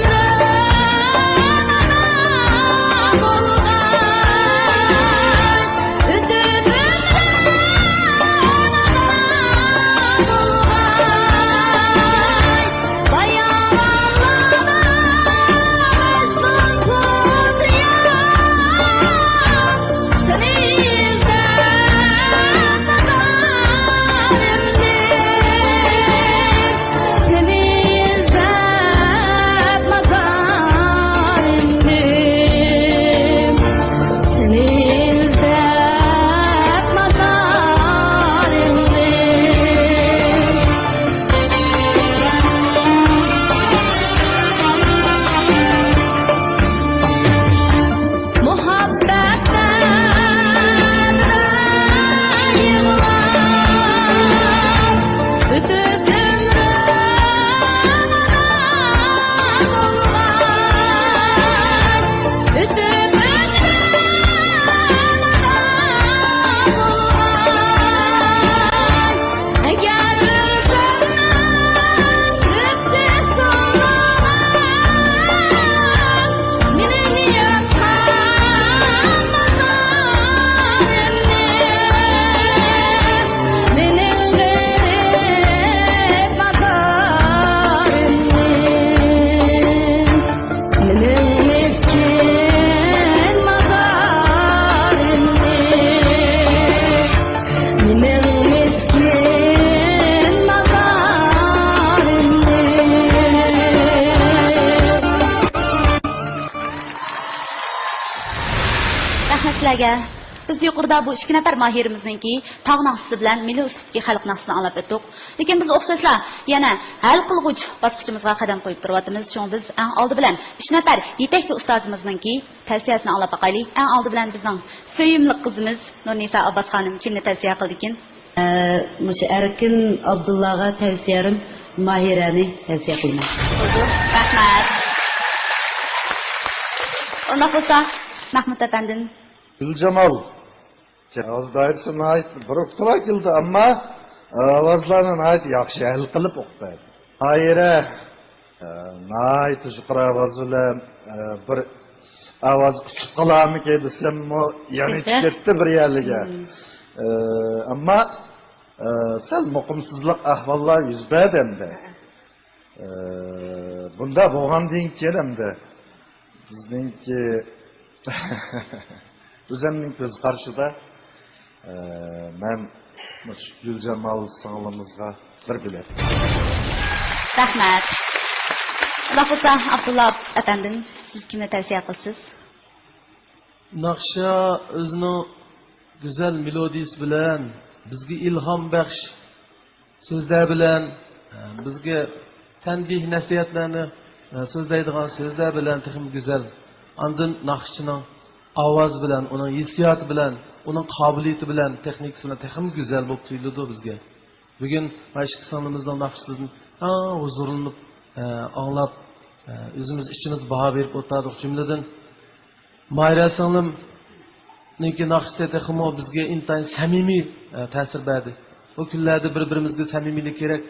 بولغان، ئۆتۈپ ئۆمرۈم بولغان. مېنىڭ مىسكىن مازارىمنى، مېنىڭ مىسكىن مازارىمنى. رەھمەت سىلەرگە. بىز يۇقىرىدا بۇ ئىككى نەپەر ماھىرىمىزنىڭكى تاغ ناخشىسى بىلەن مىللىي ئۇسلۇبتىكى خەلق ناخشىسىنى ئاڭلاپ ئۆتتۇق. لېكىن بىز ئوخشاشلا يەنە ھەل قىلغۇچ باسقۇچىمىزغا قەدەم قويۇپ تۇرۇۋاتىمىز. شۇڭا بىز ئەڭ ئالدى بىلەن ئۈچ نەپەر يېتەكچى ئۇستازىمىزنىڭكى تەۋسىيەسىنى ئاڭلاپ باقايلى. ئەڭ ئالدى بىلەن بىزنىڭ سۆيۈملۈك قىزىمىز نۇرنىسا ئابباس خانىم كىمنى تەۋسىيە قىلىدىكىن؟ ئە، مۇشۇ ئەركىن ئابدۇللاغا تەۋسىيەم ماھىرەنى تەۋسىيە قىلىمەن. رەھمەت. ئۇنداق بولسا، مەھمۇت ئەپەندىم. گۈلجامال. ئاۋاز دائىرىسى ناھايىتى بىر ئوكتاۋا كېلىدۇ، ئەمما ئاۋازلارنى ناھايىتى ياخشى ھەل قىلىپ ئوقۇپ بەردى. ماھىرە، ئە، ناھايىتى يۇقىرى ئاۋاز بىلەن، ئە، بىر ئاۋاز قىسىلىپ قالارمىكىن دېسەممۇ، يەنە كېتىپ كەتتى بىر يەرلىگە. مم. ئە، ئەمما، ئە، سەل مۇقىمسىزلىق ئەھۋاللار يۈز بەردى ئەمدى. ئە، بۇنداق بولغاندىن كېيىن ئەمدى بىزنىڭكى ئۆزەمنىڭ كۆز قارىشىدا، ئە، مەن مۇشۇ گۈلجامال سىڭلىمىزغا بىر بېلەت. رەھمەت. ئۇنداق بولسا، ئابدۇللا ئەپەندىم، سىز كىمنى تەۋسىيە قىلىسىز؟ ناخشا ئۆزىنىڭ گۈزەل مېلودىيىسى بىلەن، بىزگە ئىلھام بەخش سۆزلەر بىلەن، ئە، بىزگە تەنبىھ نەسىھەتلەرنى، ئە، سۆزلەيدىغان سۆزلەر بىلەن تېخىمۇ گۈزەل. ئاندىن ناخشىچىنىڭ ئاۋازى بىلەن، ئۇنىڭ ھېسسىياتى بىلەن، ئۇنىڭ قابىلىيىتى بىلەن، تېخنىكىسى بىلەن تېخىمۇ گۈزەل بولۇپ تۇيۇلىدۇ بىزگە. بۈگۈن مانا ئىككى سىڭلىمىزنىڭ ناخشىسىدىن، ئا، ھۇزۇرلىنىپ، ئە، ئاڭلاپ، ئە، ئۆزىمىز ئىچىمىزدە باھا بېرىپ ئولتۇردۇق. جۈملىدىن ماھىرە سىڭلىمنىڭكى ناخشىسى تېخىمۇ بىزگە ئىنتايىن سەمىمىي، ئە، تەسىر بەردى. ئۇ كۈنلەردە بىر-بىرىمىزگە سەمىمىيلىك كېرەك.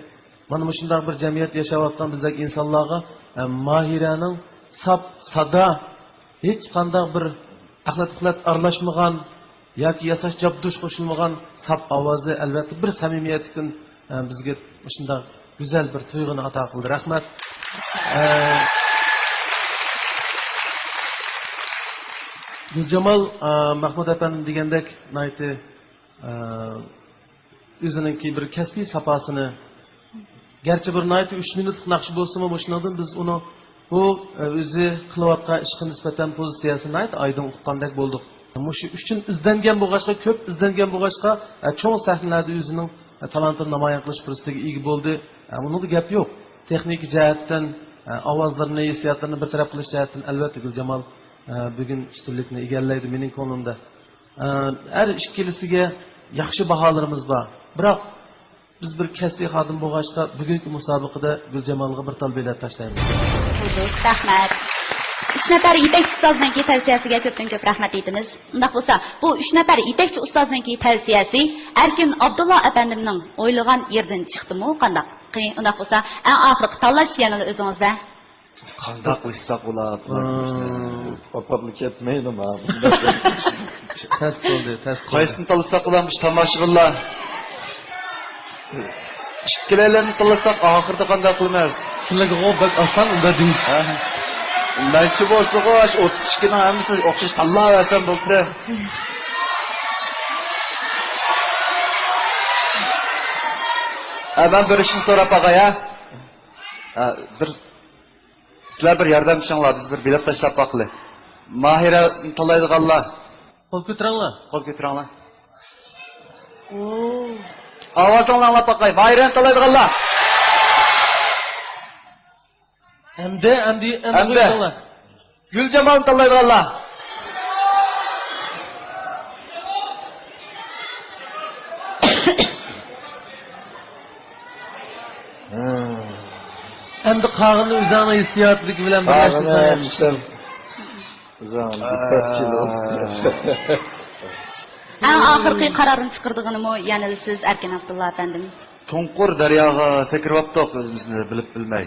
مانا مۇشۇنداق بىر جەمئىيەتتە ياشاۋاتقان بىزدەك ئىنسانلارغا، ئە، ماھىرەنىڭ ساپ، سادا، ھېچقانداق بىر ئەخلەت-پۇخلەت ئارىلاشمىغان ياكى ياساش جابدۇش قوشۇلمىغان ساپ ئاۋازى، ئەلۋەتتە، بىر سەمىمىيەتلىكتىن، ئە، بىزگە مۇشۇنداق گۈزەل بىر تۇيغۇنى ئاتا قىلدى. رەھمەت. ئە، گۈلجامال، ئە، مەھمۇت ئەپەندىم دېگەندەك ناھايىتى، ئە، ئۆزىنىڭكى بىر كەسپىي ساپاسىنى، گەرچە بىر ناھايىتى ئۈچ مىنۇتلۇق ناخشا بولسىمۇ، مۇشۇنىڭدىن بىز ئۇنىڭ بۇ، ئە، ئۆزى قىلىۋاتقان ئىشقا نىسبەتەن پوزىتسىيەسىنى ناھايىتى ئايدىڭ ئۇققاندەك بولدۇق. مۇشۇ ئۈچۈن ئىزدەنگەن بولغاچقا، كۆپ ئىزدەنگەن بولغاچقا، ئە، چوڭ سەھنىلەردە ئۆزىنىڭ، ئە، تالانتىنى نامايان قىلىش پۇرسىتىگە ئىگە بولدى. ئە، ئۇنىڭدا گەپ يوق. تېخنىكا جەھەتتىن، ئە، ئاۋازلىرىنى، ھېسسىياتلىرىنى بىر تەرەپ قىلىش جەھەتتىن، ئەلۋەتتە، گۈلجامال، ئە، بۈگۈن ئۈستۈنلۈكنى ئىگىلەيدۇ مېنىڭ كۆڭلۈمدە. ئە، ھەر ئىككىلىسىگە ياخشى باھالىرىمىز بار. بىراق، بىز بىر كەسپىي خادىم بولغاچقا، بۈگۈنكى مۇسابىقىدە گۈلجامالغا بىر تال بېلەت تاشلايمىز. رەھمەت. ئۈچ نەپەر يېتەكچى ئۇستازنىڭكى تەۋسىيەسىگە كۆپتىن كۆپ رەھمەت ئېيتىمىز. ئۇنداق بولسا، بۇ ئۈچ نەپەر يېتەكچى ئۇستازنىڭكى تەۋسىيەسى ئەركىن ئابدۇللا ئەپەندىمنىڭ ئويلىغان يېرىدىن چىقتىمۇ قانداق؟ قېنى، ئۇنداق بولسا، ئەڭ ئاخىرقى تاللاش يەنىلا ئۆزىڭىزدە. قانداق قىلىشساق بولا؟ بۇلار ئىشلار. ئاپاممۇ كەتمەيدۇ ما. تەس بولدى، تەس بولدى. قايسىنى تاللىساق بولا مۇشۇ تاماشىبىنلار؟ ئىككىلەيلەننى تاللىساق ئاخىرىدا قانداق قىلىمىز؟ شۇنىڭغا بەك ئاسان ئۇنداق دېيىش. ھە. مەنچە بولسىغۇ، شۇ ئوتتۇز ئىككىنىڭ ھەممىسى ئوخشاش تاللاۋەرسەم بولدى. ھە، مەن بىر ئىشنى سوراپ باقاي، ھە؟ ھە، بىر سىلەر بىر ياردەم قىلىڭلار، بىز بىر بېلەت تاشلاپ باقىلى. ماھىرە تاللايدىغانلار. قول كۆتۈرۈڭلار. قول كۆتۈرۈڭلار. ئاۋازىڭلارنى ئاڭلاپ باقاي. ماھىرەنى تاللايدىغانلار. ئەمدى، ئەمدى، ئەمدى ئەمدى. قويۇڭلار. گۈلجامالنى تاللايدىغانلار. ئەمدى قالغىنىنى ئۆزۈڭنىڭ ھېسسىياتىدىكى بىلەن بىرلەشتۈرسەڭ ياخشى. ئەڭ ئاخىرقى قارارنى چىقىرىدىغىنىمۇ يەنىلا سىز، ئەركىن ئابدۇللا ئەپەندىم. چوڭقۇر دەرياغا سەكرىۋاپتۇق ئۆزىمىزنى بىلىپ بىلمەي.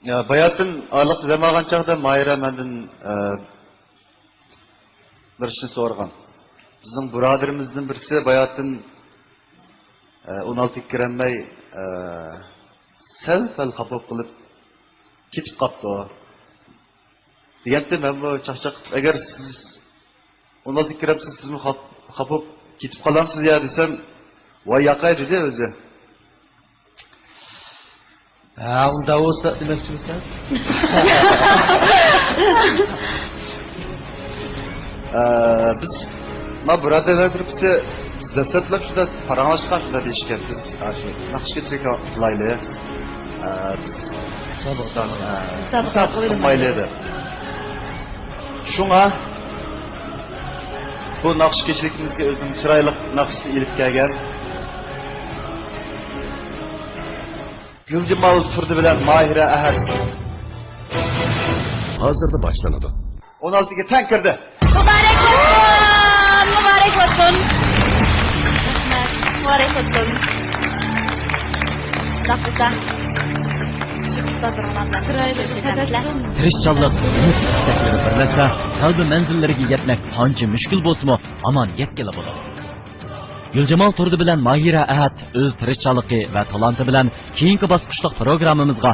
يا، باياتىن ئارىلىقتا دەم ئالغان چاغدا ماھىرە مەندىن، ئە، بىر ئىشنى سورىغان. بىزنىڭ بۇرادىرىمىزدىن بىرسى باياتىن، ئە، ئون ئالتىگە كىرەلمەي، ئە، سەل-پەل خاپا بولۇپ قېلىپ كېتىپ قاپتۇ. دېگەنتى مەنمۇ چاقچاق قىلىپ، ئەگەر سىز ئون ئالتىگە كىرەمسىز، سىزمۇ خاپ-، خاپا بولۇپ كېتىپ قالامسىز يا دېسەم، ۋاي ياقەي دېدى ئۆزى. ھە، ئۇنداق بولسا دېمەكچىمىسەن؟ ئە، بىز، ما بۇرادەرلەر گۇرۇپپىسى، بىز دەسلەپلەپ شۇنداق پاراڭلاشقان، شۇنداق دېيىشكەن، بىز، ئە، شۇ ناخشا كېچىلىك قىلايلى. ئە، بىز مۇسابىقە، ئە، مۇسابىقە مۇسابىقە قىلمايلى دەپ. شۇڭا بۇ ناخشا كېچىلىكىمىزگە ئۆزىنىڭ چىرايلىق ناخشىسىنى ئېلىپ كەلگەن. گۈلجامال تۇردى بىلەن ماھىرە ئەھەت. ھازىرلا باشلىنىدۇ. ئون ئالتىگە تەڭ كىردى. مۇبارەك بولسۇن! مۇبارەك بولسۇن! رەھمەت. مۇبارەك بولسۇن! تىرىشچانلىق، ئۈمىد ئىستەكلىرى بىرلەشسە، غەلىبە مەنزىللىرىگە يەتمەك قانچە مۈشكۈل بولسىمۇ، ھامان يەتكىلى بولىدۇ. گۈلجامال تۇردى بىلەن ماھىرە ئەھەت ئۆز تىرىشچانلىقى ۋە تالانتى بىلەن كېيىنكى باسقۇچلۇق پروگراممىمىزغا